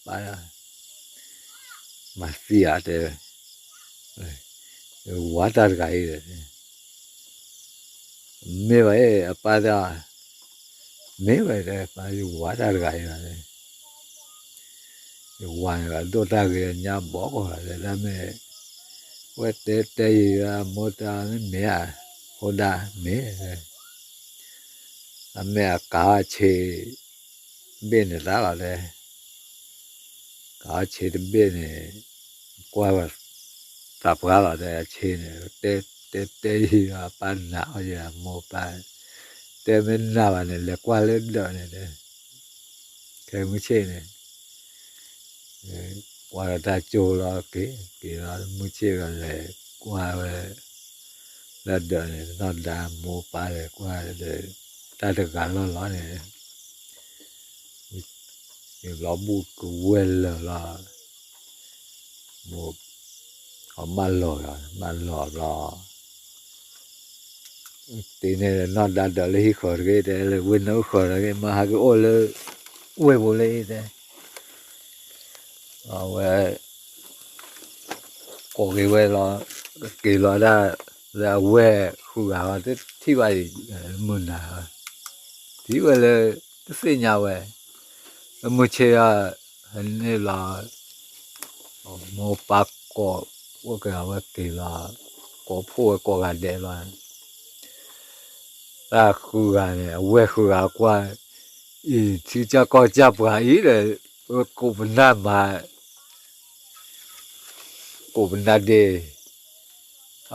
ပၢ် မၤသံဧါတဲ, ဝၤတၢ်တဂၤအံၤဒီး မ့ၢ်ဝဲအပၢ်တဲ, မ့ၢ်ဝဲတဲ ပၢ်ယဝၤတၢ်တဂၤအံၤလီၤ, ယဝၤန့ၣ် အဒိၣ်တၢ်ဂ့ၤညါဘီကီးလီၤ တဲဒၣ်မ့ၢ်, ဝဲတဲတဲယံၤ မိၢ်တၢ်မ့ၢ်ဧါ, ဖိဒါမ့ၢ် အမ့ၢ်အကၤအီၤဆ့ ဘ့ၣ်န့ၣ်တၢ်လီၤတဲ, ကၤအီၤဆ့တဘ့ၣ်န့ၣ်, ကွၢ်ဝဲ သးပှၢ်လီၤတဲ အဆ့န့ၣ်, တဲတဲတဲယံၤ အပၢ်နာ်အီၤယဲ မိၢ်ပၢ်, တဲမ့ၢ်နာ်ဘၣ်န့ၣ် လဲၤကွၢ်လၢဒၢးန့ၣ်တဲ, ခဲမုၢ်ဆ့ၣ်န့ၣ် ကွၢ်ဒီးတၢ်ကၠိလီၤက့ၤ, က့ၤလီၤမုၢ်ဆ့ၣ်ဒီးလဲၤကွၢ်ဝဲ လၢဒၢးန့ၣ် နီၢ်ဒါမိၢ်ပၢ်လဲၤကွၢ်ဒီး တၢ်တဂၤလီၢ်လီၤန့ၣ်, ယလီၤဘူၣ်ကဝဲၢ်လၢာ်လီၤ, မိၢ် အမၢလီၤ, မၢလီၤဘျီ တ့န့ၣ်နီၢ်ဒါဒီးလၢဟံၣ်ဃီတဂ့ၤ တဲလၢဝ့ၢ်နၢဃီတဂ့ၤ မ့ၢ်ဟဲက့ၤအိၣ်လၢ ဝ့ၢ်ပူၤလၢအံၤတဲ, အဝဲ ကိးက့ၤဝဲလီၤ, က့ၤလီၤဒၣ် လၢအဝဲၢ်ဃုဂၤလီၤ တထံၣ်ဘၣ်အံၤ မုၢ်နၤ ထံၣ်ဝဲလၢ တသ့ၣ်ညါဝဲ လၢမုၢ်ဆ့ၣ်ဒီး န့ၣ်လီၤ မိၢ်ပၢ်ကိး အိၣ်က့ၤအဝဲက့ၤလီၤ ကိးဖှိၣ်ဝဲကိးဂၤဒဲးလီၤ တၢ်ဃုဂၤန့ၣ် အဝဲၢ်ဃုဂၤကွၢ် အံၤ ထံကၢ်ကီၢ်ကၢ်ပှၤအံၤဒီး ကိးပနၢ်မၤ ကိးပနၢ်ဒ့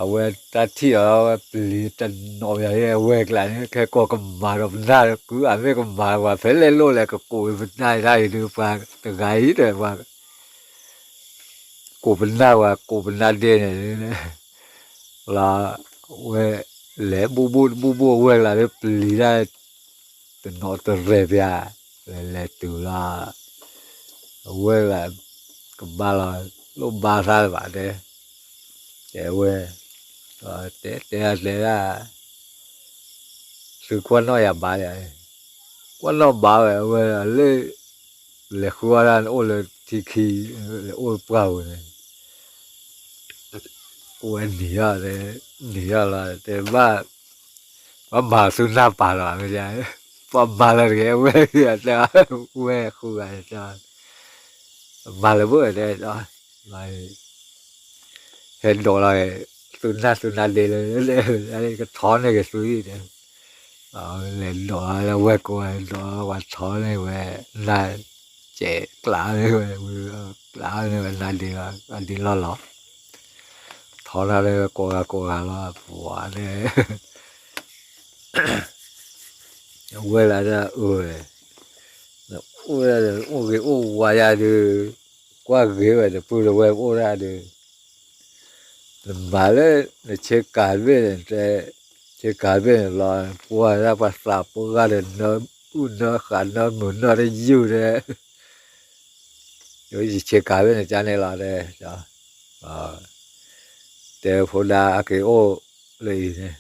အဝဲတၢ်ထံၣ်အီၤဝဲပျံၤတနီၤယၤ အဝဲကျါန့ၣ် ခဲကိးကမၤဒီးပနၢ် ကုအမ့ၢ်ကမၤပှၤဖဲလဲၣ်လိၣ်လဲၣ် ကကိးပနၢ်ဒၣ်အံၤဒုး ပှၤတဂၤအံၤဒီး ပှၤ ကိးပနၢ်ဝဲ ကိးပနၢ်ဒ့န့ၣ် လီၤ ဝဲ လဲၤဘူၣ်ဘူၣ်တဘူၣ်ဘူၣ် အဝဲကျါလၢပျံၤတၢ် တနီၣ်တရဲၣ်ပၠး, လဲၤလဲၤတုၤလီၤ, အဝဲဒၣ် ကဘါလီၤ, လိၣ်ဘါသးလၢၤဘၣ်တဲ, တဲဝဲ, တဲတဲတဲဒၣ်, သုကွၢ်နီၣ်ယၤဘၣ်ယၤ, ကွၢ်နီၣ်ဘၣ်ဝဲ အဝဲလၢ လဲၤဃုအီၣ်ဒၣ်နအိၣ်လၢထံခံ, အိၣ်ပှၢ်ပူၤန့ၣ်, အိၣ်ဝဲနံၤထီၣ်, နံၤထီၣ်လီၤ တဲဘၣ်, ပှၤမၤသုနၢ်ပၢ်လီၤ, ပှၤမၤလီၤတဂ့ၤ အဝဲတဲ, ဝဲဃုဂၤတဲ, မၤလၢၤဘၣ်တဲ, ဟဲဒိးလီၤ, သုနၢ်သုနၢ်ဒ့လၢ, ကထီန့ၢ်က့ၤသုအံၤတဲ, လဲၤဒိးလၢဝဲကိးဝဲဒိးလီၤ ပှၤထီန့ၢ်ဝဲ, နၢ်ကဲးကျးန့ၢ်ဝဲ, ကျးန့ၢ်ဝဲနၢ်ဒ့လီၤ, အဒ့လီၢ်လီၤ, ထီနၢ်လၢကိးဂၤကိးဂၤလီၤ ပှၤန့ၣ် အဝဲလၢတၢ်အၢဝဲ, နအိၣ်ဒၣ်ဒီး အိၣ်ဂ့ၤအိၣ်ဝါယၤဒီး, ကွၢ်ဂ့ၤဝဲတပူၤတဝဲအိၣ်ဒၣ်ဒီး, နမၤလၢ နဆ့ကၤတဘ့ၣ်န့ၣ်တဲ, ဆ့ကၤတဘ့ၣ်န့ၣ်လီၤ, ပှၤဒၣ်ပှၤသးပှၢ်ဂၤဒီး နၢအုၣ်နၢဃးနၢမုာ်နၢတယုၢ်တဲ ယဆ့ကၤဘ့ၣ်န့ၣ်ကန့ၣ်လီၤတဲ, တဲဖိဒါအက့ၤအိၣ်လၢအံၤန့ၣ်,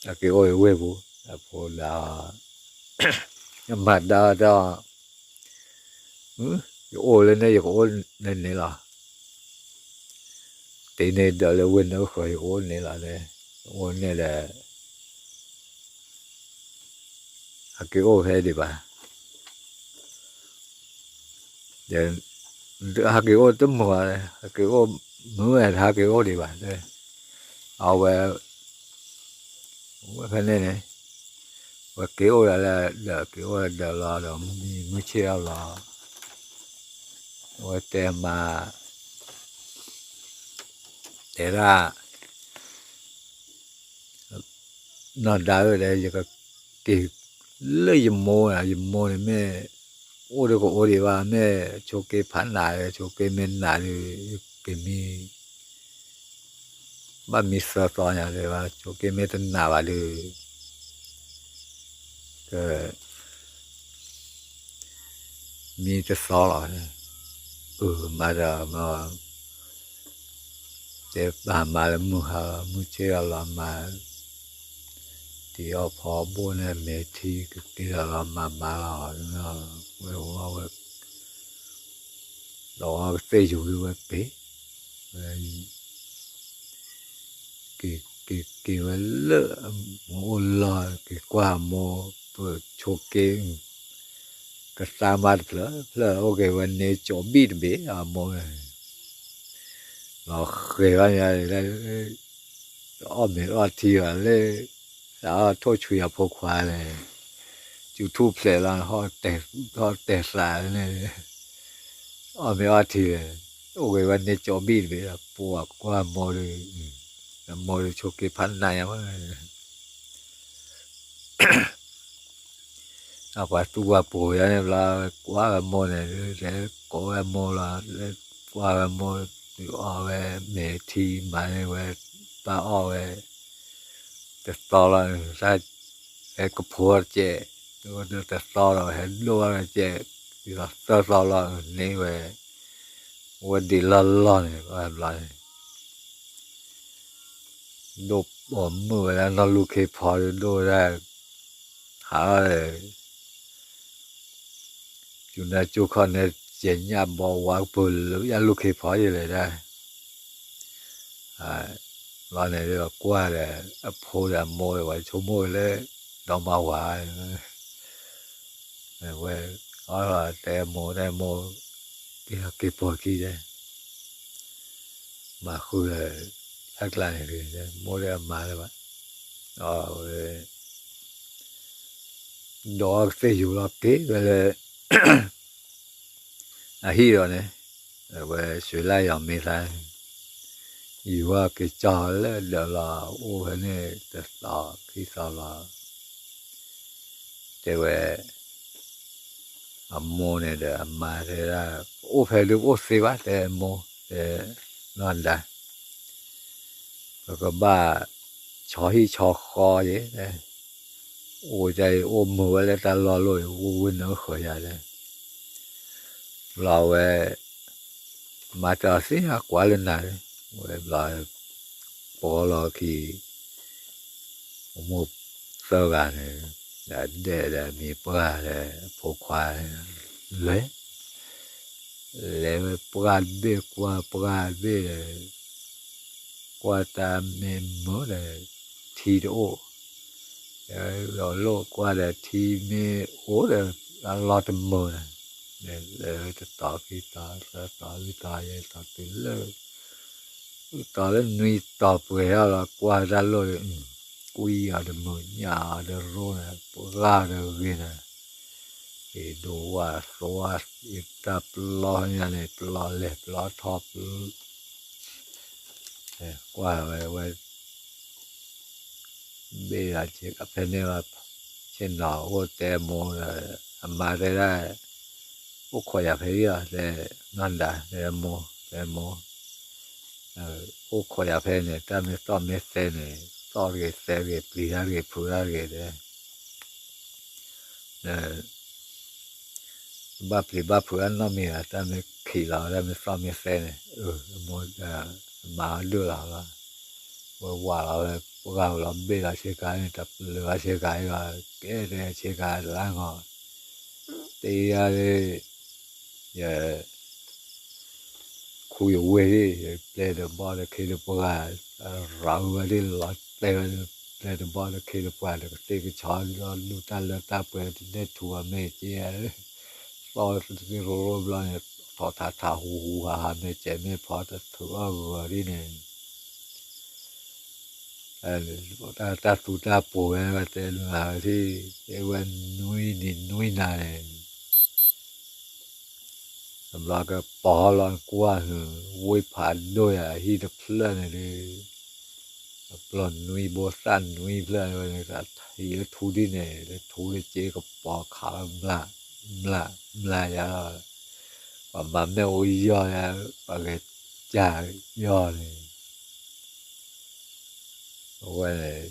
အက့ၤအိၣ်အဝ့ၢ်ပူၤ, အဖိဒါ မၤဒါဒီး, ယအိၣ်လၢန့ၣ် ယကအိၣ်လၢန့ၣ်လီၤ, တ့န့ၢ်ဒၢးလၢဝ့ၢ်နၢဃၢၤ ယကအိၣ်န့ၣ်လီၤ, အိၣ်န့ၣ်ဒီး ဟဲက့ၤအိၣ်ဖဲဒံးဘၣ်, ဟဲက့ၤအိၣ်တမုာ်ဘၣ်, ဟဲက့ၤအိၣ်မုာ်ဝဲ ဟဲက့ၤအိၣ်ဒံးဘၣ်, အဝဲ, ဝဲဖဲန့ၣ်န့ၣ်, ဝဲက့ၤအိၣ်ဒၣ်လၢဒၢး က့ၤအိၣ်ဒၢးလီၤဒီး မုၢ်ဆ့ၣ်အလီၤ, ဝဲတဲမါ တဲဒၣ် နီၢ်ဒါဧၢ တဲ ယကက့ၤလၢယမိၢ်, ယမိၢ်န့ၣ်မ့ၢ် အိၣ်ဒီးကအိၣ်ဒံးဘၣ်, မ့ၢ်ဆိးက့ဖးနးဒီး ဆိးက့မ့ၢ်နးဒီး ယက့ၤမံ ဘၣ်မံသၢသီညါတဲဘၣ်, ဆိးက့မ့ၢ်တနးဘၣ်ဒီး မံတသီလီၤ, အမၤဒီး တဲပာ်မၤလၢမုၢ်ဟါ, မုၢ်ဆ့ၣ်အလီၤမၤ, တံၤအီၣ်ဖီဘိၣ်န့ၣ် မဲာ်ထံကက့ၤလီၤလီၤ မၤမၤလီၤ, ဝဲဝဲ ဒီးကသ့ၣ်ယူၤဝဲပ့ၤ, က့ၤက့ၤက့ၤဝဲလၢ မိၢ်အိၣ်လီၢ် က့ၤကွၢ်မိၢ်, ပဆိးက့ ကသါမါတဖျၢၣ်ဖျၢၣ် အိၣ်က့ၤဝဲန့ၣ် ကၠီဘံၣ်တဘ့ၣ် အမိၢ်, လီၤဃဲၤဘၣ်ညါ, အီၣ်မ့ၤအီထံဘၣ်လၢ သးအီၣ်ထိၣ်ဆွံအဖိခွါန့ၣ်, ကၠူထူၣ်ဖျဲးလီၤ, ဟီၣ်တဲာ်သးန့ၣ်, အီၣ်မ့ၤအီထံ, အိၣ်က့ၤဝဲန့ၣ်ကၠီဘံၣ်တဘ့ၣ်ဒီး ပှၤကွၢ်မိၢ်ဒီး, မိၢ်ဒီးဆိးက့ဖးနးညါမး အပှၤသူၣ်ပှၤပိၤယါန့ၣ်ဘျီ ကွၢ်ဝဲမိၢ်န့ၣ် လဲၤကိးဝဲမိၢ်လီၤ, လဲၤကွၢ်ဝဲမိၢ်, ဒုးအီၣ်ဝဲမဲာ်ထံ မၤန့ၢ်ဝဲ, ဘၣ်အီၣ်ဝဲ, တသီလီၤ, ဟဲကဖိတကဲး, တသီလီၤ ဟဲဒိၣ်ဝဲတကဲး, ဒ်သိးသၢသီလီၤန့ၣ်ဝဲ, ဝဲဒံးလီၢ်လီၢ်န့ၣ် ဘျီန့ၣ် ဒိၣ်ပိာ်မုၣ်ဝဲဒၣ် နီၢ်လူၢ်ခ့ဖီဒီး ဒိၣ်ဝဲဒၣ် ဟးလီၤဒီး ကၠူနၢကၠူခီၣ်န့ၣ် ကဲညၣ်ဘီဝါကပၢၤလၢယလူၢ်ခ့ဖီယလဲၣ်ဒၣ်, လီၤန့ၣ်ဒီးကွၢ်ဒီး အဖိဒီးအမိၢ်ဒီး ပှၤဆိကမိၣ်ဝဲလၢ ဒီမါဝၤ ဝဲ အီၣ်လီၤတဲမိၢ်တဲမိၢ် က့ၤလီၤက့ၤပိာ်ခံတဲ မၤဃုာ်ဒီး တၢ်ကျါန့ၣ် မိၢ်ဒီးအမါလၢၤဘၣ်, အဝဲ ဒီးကသ့ၣ်ယူၤလီၤက့ၤဝဲလၢ အဟံၣ်ဒီးန့ၣ်, အဝဲ ရွှေလီၤယီၤမ့ၢ်သး, ယူၤဝဲက့ၤကၠီလၢဒၢးလီၤ အိၣ်ဖဲန့ၣ်တသီခံသီလီၤ, တဲဝဲ အမိၢ်န့ၣ်ဒီးအမါတဲဒၣ် အိၣ်ဖဲဒုးအိၣ်သ့ဘၣ် တဲမိၢ် တဲနီၢ်ဒါ ပကဘၣ်ဆီဟံၣ်ဆီဃီယဲၢ်, အိၣ်တၢ်အံၤ အိၣ်မုာ်ဝဲလၢတၢ်လီၢ်လိၣ်အံၤ ဝ့ၢ်ဝ့ၢ်နၢဃၢၤယၤလဲၣ်. ဘျီဝဲ မၤတၢ်အီၤသ့ အကွၢ်လၢနၤ, ဝဲဘျီ ပီလီၤခံ မိၢ်သၢဂၤန့ၣ်, ဒီးဒဲၣ်ဒီးမံၤပှၢ်ဒီးဖိခွါ လဲၤ, လဲၤဝဲပှၢ်တဘ့ၣ် ကွၢ်ပှၢ်တဘ့ၣ်ဒီး ကွၢ်တၢ်မ့ၢ်မုာ်ဒီး ထံတအိၣ်, ဒီးလိၣ်ကွၢ်ဒီးထံမ့ၢ်အိၣ်ဒီး အလီၢ်တမုာ်ဒီး, လဲၤဝဲတတီၤခံတီၤ သၢတီၤလွံၢ်တီၤယဲၢ်တီၤတုၤလၢ တီၤလၢနွံတီၤပှဲၤထီၣ်လီၤ ကွၢ်တၢ်လိၣ်ဒီး ကွံအီၤတမုာ် ညၣ်အီၤတရိန့ၣ် ပှၢ်တဂ့ၤန့ၣ်, အ့ၣ်ဒိးဝါသိဝါ အ့ၣ်တၢ်ပျီညါန့ၣ် ပျီလဲၤပျီထီၣ်ပျီ ကွၢ်ဝဲဝဲ ဘ့ၣ်ဒီးကဖဲန့ၣ်ဘၣ်, ဆ့ၣ်နီၤအိၣ်တဲမိၢ်ဒီး အမါတဲဒၣ် အိၣ်ခိးယၤဖဲအံၤလီၤ တဲနီၢ်ဒါ တဲမိၢ် တဲမိၢ်, အိၣ်ခိးယၤဖဲန့ၣ် တၢ်မ့ၢ်သီၣ်မ့ၢ်သဲန့ၣ် သီၣ်တဂ့ၤသဲတဂ့ၤ ပျံၤတၢ်တဂ့ၤ ဖုးတၢ်တဂ့ၤတဲ ဘၣ်ပျံၤဘၣ်ဖုးအနီတမံၤဘၣ် တၢ်မ့ၢ်ခံးလီၤ တၢ်မ့ၢ်သီၣ်မ့ၢ်သဲန့ၣ်, အမိၢ် မၤဒိၣ်လီၤလီၤ, ဝဲဝးလီၤဝဲ ပှၢ်လီၤဘ့ၣ်လီၤဆ့ကၤန့ၣ် တပျၢၤဘၣ်ဆ့ကၤအံၤလီၤ ကဲတဲဆ့ကၤတလါဂီၤ, တဲယၤလၢ ယ ခူယဝ့ၢ် ပျဲၢ်ဒီးဘီၣ်ဒီးခ့ဒီးပှၢ်, ရၤဝဲဒၣ်လီၤတဲာ်ဝဲ ပျဲၢ်ဒီးဘီၣ်ဒီးခ့ဒီးပှၢ်ဒီး ကသ့ၣ်ကဆီဒီးလူၤတၢ်လၢတၢ်ပှဲၤ တနဲၣ်ထူအမဲာ်ကဲ, သီၣ်သ့ရိရိဘျီန့ၣ် ထီၣ်ထးထးဟူဟူဟးဟး မဲာ်ကဲမဲာ်ဖီတထုးအီၣ်ဂီၤဒ်န့ၣ် တၢ်သူတၢ်ပှဲၤဝဲ တဲလၢအဝဲသ့ၣ် တဲဝဲနွံနံၤနွံနၤန့ၣ် တဘျီကပီၤလီၤကွၢ်ဟုၣ် ဝ့ၢ်ဖးဒိၣ်ယၤဟံၣ်တဖျၢၣ်န့ၣ်ဒီး အပျီၢ်နွံဘိသၣ်နွံဖျၢၣ်ဝဲန့ၣ် ထံလၢထူဒ်န့ၣ် လၢထူလၢက့ကပီၤခးလီၤ မျး မျးယၤလီၤ ပှၤမၤမဲာ်အိၣ်ယီၢ်ယၤ ပှၤဂဲၤကၢ်ယီၢ်န့ၣ် အဝဲန့ၣ်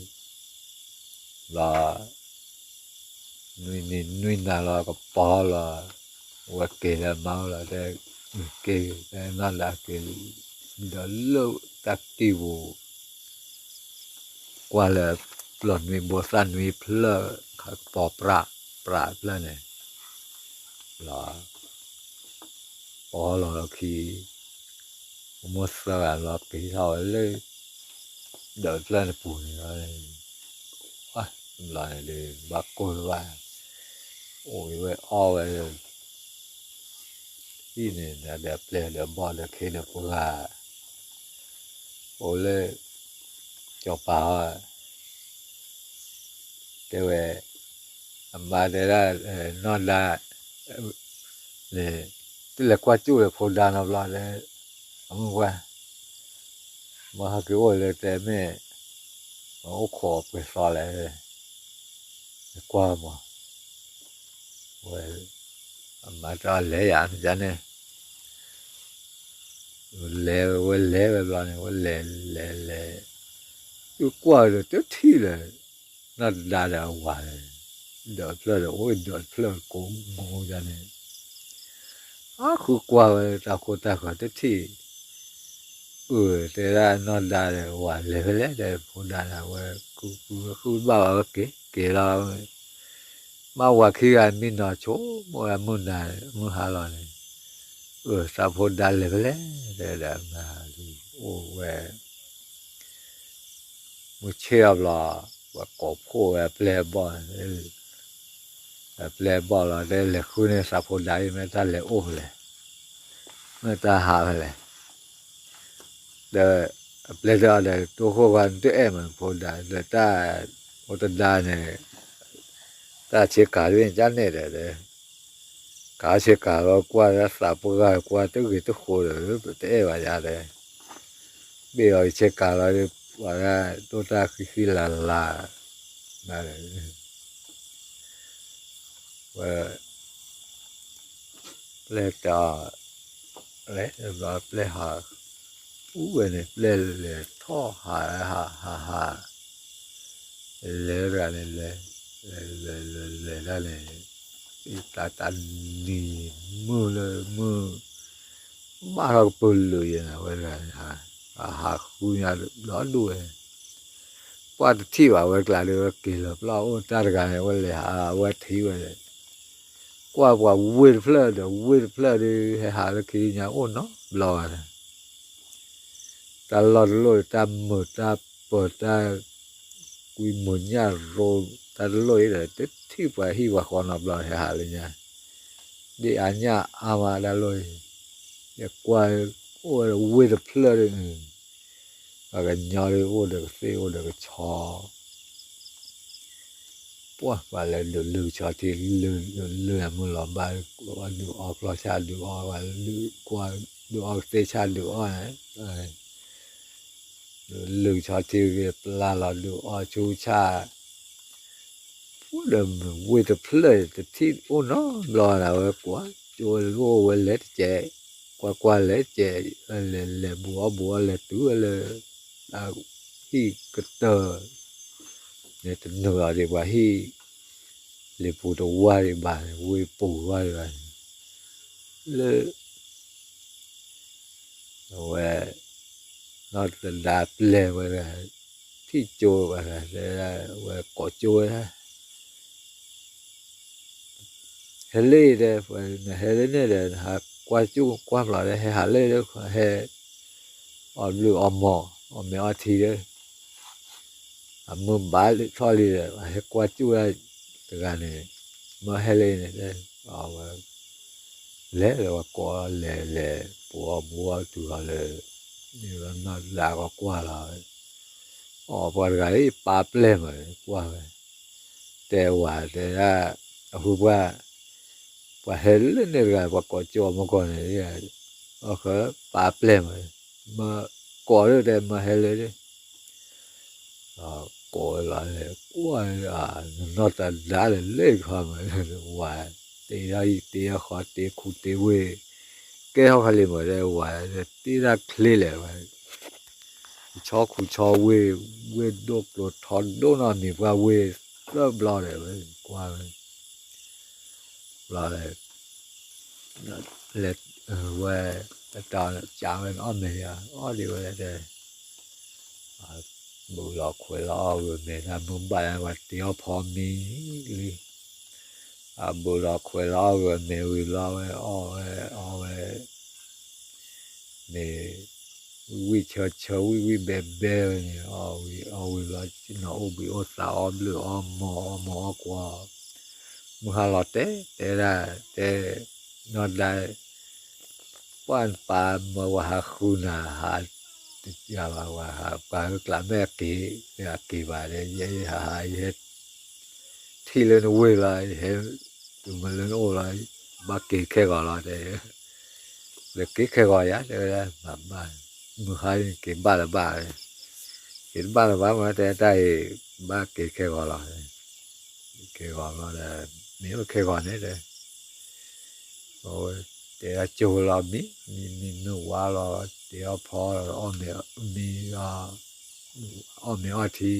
ဘျီ နွံနံၤနွံနၤလီၤ ကပီၤလီၤ, အဝဲက့ၤလၢမါအိၣ်လီၤ တဲ က့ၤ တဲနီၢ်ဒါက့ၤ ဒီးလၢတၢ်ကံၢ်ပူၤ ကွၢ်လၢပျီၢ်နွံဘိသၣ်နွံဖျၢၣ် ကပီၤပြး ပြးဖျၢၣ်န့ၣ် လီၤ ပီၤလီၤလီၤခံ မိၢ်သၢဂၤလီၤက့ၤထီၣ်ဝဲလၢ ဒီးဖျၢၣ်တပူၤန့ၣ်လီၤ, ဘျီန့ၣ်ဒီး ဘၣ်ကိၢ်တဘၣ် အိၣ်ဝဲအီၣ်ဝဲ ဟံၣ်န့ၣ် ဒီးပျဲၢ်ဒီးဘီၣ်ဒီးခ့ဒီးပှၢ် အိၣ်လၢ ကၠီၤပၤ တဲဝဲ အမါတဲဒၣ် နီၢ်ဒါ န့ၣ် တလဲၤကွၢ်ကၠူၣ်လၢဖိဒါနီတဘျီဒီး အမုၢ်ဝဲ မ့ၢ်ဟဲက့ၤအိၣ်လၢတဲမ့ၢ် အိၣ်ခိးပှဲၤသီလဲၣ် ကွၢ်မး ဝဲ အမါတဲလဲၤယၤန့ၣ် လဲၤဝဲလဲၤဝဲဘျီန့ၣ် ဝဲလဲၤလဲၤလဲၤ ယကွၢ်ဒီးတထံၣ်လၢၤ နီၢ်ဒါဒီးအဝၤန့ၣ် ဒီးဖျၢၣ်ဒီးအိၣ်ဒီးဖျၢၣ်ကိးမူၤယၤန့ၣ် အဃုကွၢ်ဝဲတၢ်ခိၣ်တၢ်ဃၢၤတထံၣ် အၢ တဲဒၣ်နီၢ်ဒါဒီးဝၤလဲၤဖဲလဲၣ် တဲဖိဒါဒီးဝဲ ဃုဃုဃုဘၣ်ဝဲက့ၤ က့ၤလီၤ ဘၣ်ဝၤခံဂၤမံနီၤဆိ မ့ၢ်ဝဲမုၢ်နၤ မုၢ်ဟါလီၤန့ၣ် အၢ သးဖိဒါလဲၤဖဲလဲၣ် တဲဒီးမၤဒုးအိၣ်ဝဲ မုၢ်ဆ့ၣ်အဘျီ ပှၤကိးဖှိၣ်ဝဲအပျဲၢ်အဘီၣ် အပျဲၢ်အဘီၣ်လီၤ တဲလဲၤဃုန့ၢ်သးဖိဒါအံၤ မ့ၢ်တၢ်လဲၤအိၣ်ဖဲလဲၣ် မ့ၢ်တၢ်ဟးဖဲလဲၣ် ဒီး အပျဲၢ်တဲအီၤဒီး တိခိၣ်ခွါနတအဲၣ်မး ဖိဒါ ဒီးတၢ် ဖိတဒါန့ၣ် တၢ်ဆ့ကၤဒ်န့ၣ် ကန့ၣ်ဒီး ကၤဆ့ကၤလီၤ ကွၢ်တၢ်သးပှၢ် ကွၢ်တဂ့ၤတဃိဒီး တအဲၣ်ဘၣ်ယၤဒီး ဘ့ၣ်အီၤဆ့ကၤလီၤ ပှၤဒၣ်ဒိၣ်တၢ်ဃံဃံလၤလၤ ဝဲ ပျဲၢ်တဲအီၤ လဲၤဘျီပျဲၢ်ဟး အူဝဲန့ၣ် ပျဲၢ်လဲၤထီၣ်ဟးဟးဟးဟး လဲၤတဂၤန့ၣ်လဲၤ လဲၤလဲၤလဲၤလဲၤဒၣ်န့ၣ်, တၢ်တၢ်နံၤမုၢ်လၢမုၢ် ဘၣ်ထီၣ်ကပၢၤလုာ်ယဲၢ်န့ၣ် အဝဲတဂၤန့ၣ်, အဟးဃုညါဒီဒူၣ်ဝဲ, ပှၢ်တထံၣ်ဘၣ်ဝဲကျါဒီး ဝဲက့ၤလီၤပျီၢ်အိၣ်တၢ်တဂၤန့ၣ် ဝဲလဲၤဟးဝဲထံၣ်ဝဲလဲၣ်, ကွၢ်ပှၤဝ့ၢ်တဖျၢၣ်ဒီး ဝ့ၢ်တဖျၢၣ်ဒီး ဟဲဟးလၢခံညါအိၣ်နီတဘျီဘၣ်န့ၣ် တၢ်လီၢ်တလီၢ် တၢ်မုာ်တၢ်ပၢၤ တၢ်ကွံမုာ်ညၣ်ရိ တၢ်တလီၢ်အံၤဒီး တထံၣ်ပှၤဟံၣ်ပှၤဃီနီတဘျီ ဟဲဟးလၢညါ, ဒ်အါညၣ်အါမးတၢ်လီၢ်အံၤ, ယကွၢ်အိၣ်ဝဲဒီးဝ့ၢ်တဖျၢၣ်ဒီး ပှၤကညီဒီးအိၣ်ဒီးကသ့ၣ်အိၣ်ဒီးကဆီ ပှၢ်ပှၤလဲၤဒုးလုၢ်ကဆီထံ လုၢ်လုၢ်မုၢ်လီၤဘၣ်, ဒုးအီၣ်ကျီၢ်ဆၣ်ဒုးအီၣ်, ဒုးအီၣ်ကသ့ၣ်ဆၣ်ဒုးအီၣ်န့ၣ်, လုၢ်ကဆီထံ ပျၢ်လီၤဒုးအီၣ်ဆူဆၣ်, ပှၢ်ဒီးဝ့ၢ်တဖျၢၣ်တထံၣ်အိၣ်နီတဘျီန့ၣ် ဝဲကွၢ်ကၠိဝဲလဲၤတကဲး, ကွၢ်ကွၢ်လဲၤတကဲး, လဲၤလဲၤဘူးအီၣ်ဘူးအီၣ် လဲၤတုၤဝဲလၢ ဟံၣ်ကတၢၢ်န့ၣ် တနုာ်လီၤဒံးပှၤဟံၣ် လံာ်ပူၤတဝၢ်ဒံးဘၣ်န့ၣ် ဝ့ၢ်ပူၤဝၢ်ဒံးဘၣ်န့ၣ် လၢ အဝဲ နီၢ်တဒါပျဲၢ်ဝဲဒၣ် ထံၣ်ကၠိဘၣ် တဲဝဲကိးကၠိဝဲဒၣ် ဟဲလၢအံၤဒီး နဟဲလၢန့ၣ်ဒီး နဟးကွၢ်ကၠိကွၢ်ဖျိးဒီး ဟဲဟးလၢဒီး ဟဲ အီၣ်ဘျုးအီၣ်မီၢ် အီၣ်မ့ၤအီထံဒီး အမုၢ်ဘၣ်လၢထီၣ်လံဒီး ဟဲကွၢ်ကၠိဝဲဒၣ်တဂၤန့ၣ် မၢဟဲလၢအံၤန့ၣ် အဝဲ လဲၤလၢပှၤကိးလဲၤလဲၤ ပူၤအီၣ်ပူၤအီၣ်တုၤလီၤလၢ နီၢ်တဒါကကွၢ်လီၤ အီၣ်ပှၤတဂၤအံၤ ပာ်ပျဲၢ်မး ကွၢ်ဝဲ တဲဝဲတဲဒၣ် အဃိပှၤ ပှၤဟဲလၢန့ၣ်တဂၤ ပှၤကိးကၠိအီၤမ့ၢ်ကီၢ်န့ၣ် အီၣ်ဃၢပာ်ပျဲၢ်မး မၢကိးလၢတဲမၢဟဲလၢဒီး ကိးလီၤလဲၤကွၢ် နီၢ်တဒါလၢလၢခီမး ဝဲ တ့ထီၣ်ဟံၣ်တ့ထီၣ်ဃီ တ့ခူတ့ဝ့ၢ် ကဲထီၣ်ခီလံမး တဲဝဲ တ့တၢ်ချ့လဲၣ်ဝဲ ဆီခူဆီဝ့ၢ် ဝ့ၢ်ဒိၣ်ကျိၤထီဒိၣ်နီၢ်မံၤပှၢ်ဝ့ၢ် သၢဘျီဒီးဝဲ ကွၢ်ဝဲ ဘျီလဲၤ လဲၤ ဝဲ တတီၤကးဝဲန့ၣ် အီၣ်မ့ၤ အီၣ်ဒံးဝဲတဲ ဘူးလီၤခွဲးလီၤအီၣ်ဂၢၢ်မ့ၤ တၢ်မုၢ်ဘၣ်လၢပှၤတ့အီၣ်ဖီမံလံ အဘူးလီၤခွဲးလီၤအီၣ်ဂၢၢ်မ့ၤဝံၤလီၤ ဝဲအီၣ်ဝဲအီၣ်ဝဲ မ့ၢ် ဝံၣ်ဝံၣ်ဆၢဆၢ ဝံၣ်ဝံၣ်ဘဲဘဲဝဲန့ၣ် အီၣ်ဝံၤအီၣ်ဝံၤလီၤ နီၢ်အိၣ်ဘှံးအိၣ်သး အီၣ်ဘျုးအီၣ်မီၢ် အီၣ်မီၢ်အီၣ်ကွီၢ် မုၢ်ဟါလီၤတဲာ်တဲဒၣ် တဲ နီၢ်ဒါ ပှၢ်နပၢ်မၢပှၤဟးဃုနၤ ဟး တယၤဘၣ် ပှၤဟး ပှၤကျးမဲာ်အက့ၤ အက့ၤဘၣ်ဒီး ယဲယဟးဟး ယဟဲ ထံၣ်လၢနဝ့ၢ်လီၤ ယဟဲ တုၤမ့ၢ်လၢနအိၣ်လီၤ ဘၣ်က့ၤခဲဂီၤလီၤ တဲ လဲၤက့ၤခဲဂီၤယၤ တဲဝဲဒၣ် မၤဘၣ် မုၢ်ဟါက့ၤဘၣ်လၢၤဘၣ် က့ၤတဘၣ်လၢၤဘၣ် မ့ၢ်တဲတၢ်အံၤ ဘၣ်က့ၤခဲဂီၤလီၤ ခဲဂီၤလီၤဒီး မ့ၢ်အိၣ်ခဲဂီၤန့ၣ်ဒီး တဲဒၣ်ကၠိလီၤမံ မံမံမုၢ်ဝါလီၤ တ့အီၣ်ဖီ အီၣ်မ့ၤ အီၣ်မ့ၤအီထံ အီၣ်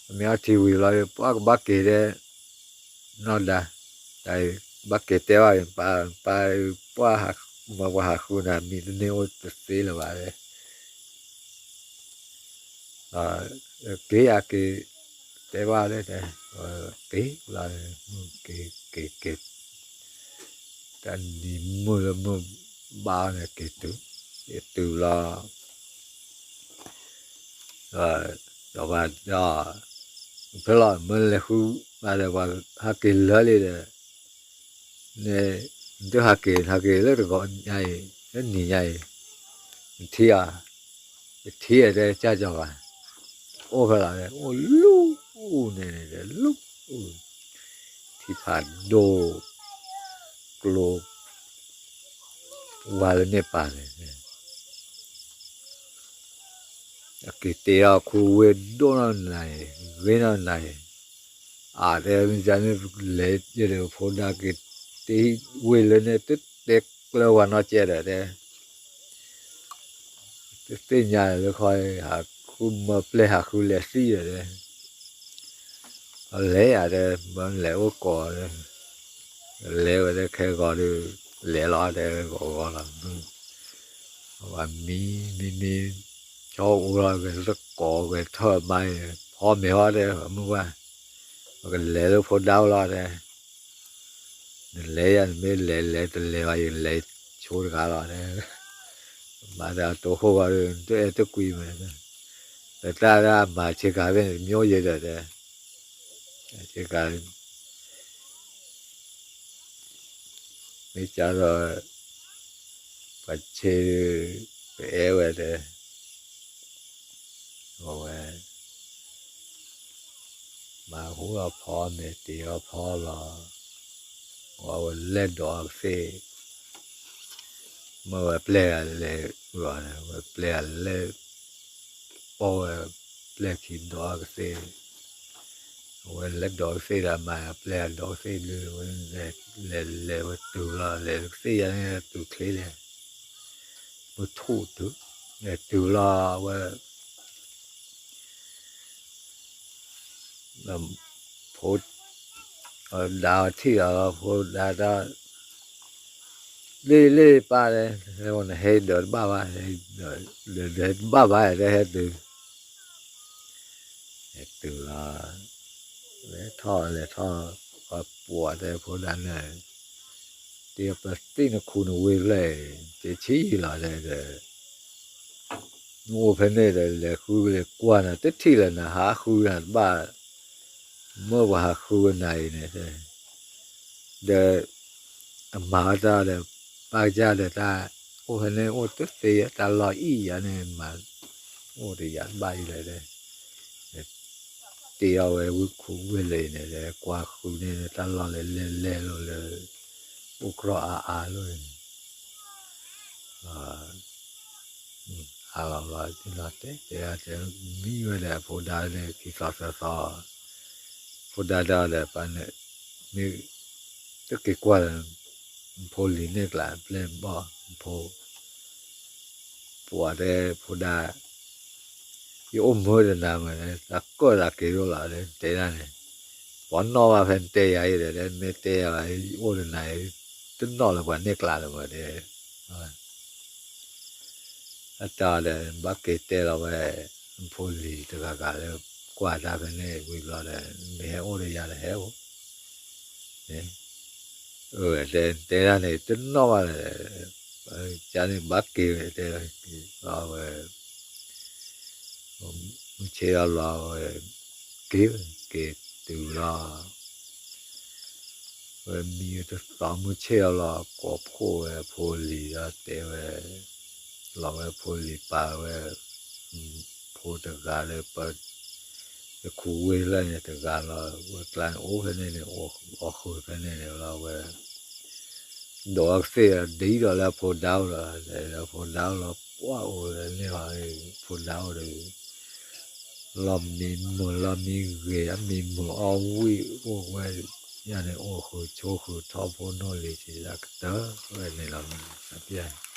မ့ၤအီထံဝံၤလီၤ ပှၢ်ကဘၣ်က့ၤဒီး နီၢ်ဒါ တၢ်အံၤ ဘၣ်က့ၤတဲဘၣ် ပၢ် ပၢ် ပှၢ် မၢပှၤဟးဃုနၤ မံတန့ၢ်အိၣ်တသ့လၢၤဘၣ် က့ၤအက့ၤ တဲဘၣ်လၢ က့ၤလီၤ က့ၤ က့ၤ က့ၤ တၢ်နံၤမုၢ်လၢမုၢ်ဘၣ်န့ၣ် က့ၤတုၤ က့ၤတုၤလီၤ ဒီးဘၣ်ဒီး ဖဲလီၤ မ့ၢ်လဲၤဃုဘၣ်ဒီး ပှၤဟးက့ၤလၢာ်လံဒီး န့ၣ် နတဟးက့ၤ ဟးက့ၤလၢတဂီၤညါအံၤ လၢနံၤညါအံၤ နထံၣ်ဧါ နထံၣ်ဧါတဲ ကၢ်ကၠီၤဘၣ် အိၣ်ဖဲလီၤ အိၣ်လူၤန့ၣ်န့ၣ် လူၤ ထံဖးဒိၣ် ကျိ ဝါလၢန့ၣ်ပာ်န့ၣ် အက့ၤတ့ထီၣ်ခူဝ့ၢ်ဒိၣ်နီၢ်နၤအံၤ ဂ့ၤနီၢ်နၤအံၤ အတဲမ့ၢ်န့ၣ် လဲၤယဲဒီးဖိဒါက့ၤတ့ဝ့ၢ်လၢန့ၣ် တတဲကျၢၤဝဲနီၢ်ကဲဒီးတဲ တသ့ၣ်ညါလၢခီ ဟးဃုမၢပျဲၢ်ဟးဃုလဲၤသံဒီးတဲ လဲၤယၤတဲ, ဘၣ်လဲၤအိၣ်ကိး, လဲၤဝဲတဲခဲဂီၤဒီး, လဲၤလီၤတဲဂီၤဂီၤလီၤ, မံမံမံ, ဆီအိၣ်လီၤဂဲၤသကိးဂဲၤထၢၣ်မါအံၤ, ဖီမ့ၤဟီတဲ, မုၢ်ဝါ, ပကလဲၤလၢဖိဒါအိၣ်လီၤတဲ နလဲၤယၤ နမ့ၢ်လဲၤလဲၤတလဲၤဘၣ် ယလဲၤဆိတဂၤလီၤ, မၤတၢ်တိခိၣ်ဂီၤဒီး တအဲၣ်တကွံမး, တၢ်တၢ်မၤဆ့ကၤဖဲန့ၣ် တမျိုးယဲဒီးတဲ, ဆ့ကၤ မ့ၢ်ကဒီး ပှၤဆ့ ပအဲၣ်ဝဲတဲ, အဝဲ မၤဟူအီၤဖီမ့ၤ တ့ၤအီၤဖီလီၤ, အဝဲလဲၤဒိးအီၤကသ့ၣ်, မ့ၢ်ဝဲပျဲၢ်ဂၤလဲၤဂီၤန့ၣ် ဝဲပျဲၢ်ဂၤလဲၤ, ပီၢ်ဝဲပျဲၢ်ခံဒိးအီၤကသ့ၣ်, အဝဲလဲၤဒိးကသ့ၣ်ဒီးမၤပျဲၢ်ဂၤဒိးကသ့ၣ်ဒုး, ဝဲလဲၤလဲၤဝဲတုၤလီၤ လဲၤကသ့ၣ်ယၤန့ၣ်တုၤချ့လဲၣ် ပထူၣ်တုၤ, လဲၤတုၤလီၤဝဲ, ဖိ, ဒါအီၤထံၣ်အီၤလီၤ ဖိဒါတၢ်, လ့လ့ပၢ်တဲ, နဟဲဒိးတဘၣ်ဘၣ်, ဒိးတဘၣ်ဘၣ်တဲဟဲတုၤ ဟဲတုၤလီၤ, လဲၤထီၣ်လဲၤထီၣ်, ပှၤပှၤတဲဖိဒါန့ၣ်, တ့ပသံၣ်နခူနဝ့ဖျၢၣ်, တဆံယံာ်လီၤတဲဒီး, မ့ၢ်အိၣ်ဖဲန့ၣ်ဒီး လဲၤဃုလဲၤကွၢ်နၤ တထံၣ်လၢၤနၤ ဟးဃုနၤတဘၣ်, မ့ၢ်ပှၤဟးဃုဝဲနၤအံၤန့ၣ်, ဒီး အမၤအီၤတၢ်ဒီး ပၢ်ကစၢ်ဒီးတၢ်, အိၣ်ဖဲန့ၣ်အိၣ်တသ့ တၢ်လီၢ်အံၣ်ယၤန့ၣ် မၤအိၣ်တယၤတဘၣ်အံၤလဲၣ်, တ့အီၤဝဲဝံခူဝ့လၢအံၤန့ၣ် ကွၢ်ဃုန့ၣ် တၢ်လီၢ်လၢလဲၤလဲၤလိၤလၢ အိၣ်ကြီအါအါလိၤန့ၣ် အါလီၤလီၤ တဲတဲ မံဝဲဒီးအဖိဒါန့ၣ် ခံသီသၢသီ, ဖိဒါဒီးပၢ်န့ၣ် မ့ၢ်တက့ၤကွၢ်လၢ ဖိလံၤန့ၣ်ကျါ ပျဲၢ်ဘီၣ်ဖိ ပှၤတဲဖိဒါ ယအိၣ်မုာ်တနၤမး တၢ်ကၢၣ်သးက့ၤဒိၣ်လီၤတဲနၤန့ၣ်, ပှၤနီၣ်ဘၣ်ဖဲနတဲယၤအံၤဒီး မ့ၢ်တဲယၤ အိၣ်တနၤအံၤ တနီၣ်လၢပှၤန့ၢ်ကျါလၢၤမးတဲ, အတၢ်ဒီး ဘၣ်က့ၤတဲလီၤဝဲ ဖိလံၤတဂၤဂၤလၢ ကွၢ်တၢ်ဖဲန့ၣ်ဝံၤဘျီဒီး မ့ၢ်ဟဲအိၣ်ဒီးယၤဒီးဟဲအိၣ် တဲဒၣ်န့ၣ် တနီၣ်ဘၣ်လၢၤ, ကန့ၣ်ဘၣ်က့ၤဝဲတဲလီၤဝဲ, မုၢ်ဆ့ၣ်အလီၤဝဲ, က့ၤဝဲ က့ၤတုၤလီၤ, ဝဲမံဝဲတသီ မုၢ်ဆ့ၣ်အလီၤ ကိးဖှိၣ်ဝဲဖိလံၤဒီးတဲဝဲ, လီၤဝဲဖိလံၤပာ်ဝဲ ဖိတဂၤလၢပ တခူဝ့လၢန့ၣ်တဂၤလီၤ, ဝဲကျါန့ၣ်အိၣ်ဖဲန့ၣ်န့ၣ် အီၣ်ဃုာ်ဖဲန့ၣ်န့ၣ်လီၤဝဲ, ဒိးအီၤကသ့ၣ်ဒ်ဒီးလၢအဖိဒါအိၣ်လီၤ, အဖိဒါအိၣ်လီၤ ပှၢ်အိၣ်လၢန့ၣ်လီၤ, ဖိဒါအိၣ်ဒီး လီၤမံမုာ်လီၤမံဂ့ၤ အမံမုာ်အီၣ်ဝံၣ်အိၣ်ဝဲ, ယၤန့ၣ်အိၣ်ဃုာ်ဆိဃုာ်ထီၣ်ဖိနီၣ်လံၤ ဆံးဒၣ်ကတၢၢ်ဝဲန့ၣ်လီၤ, အပျဲၢ်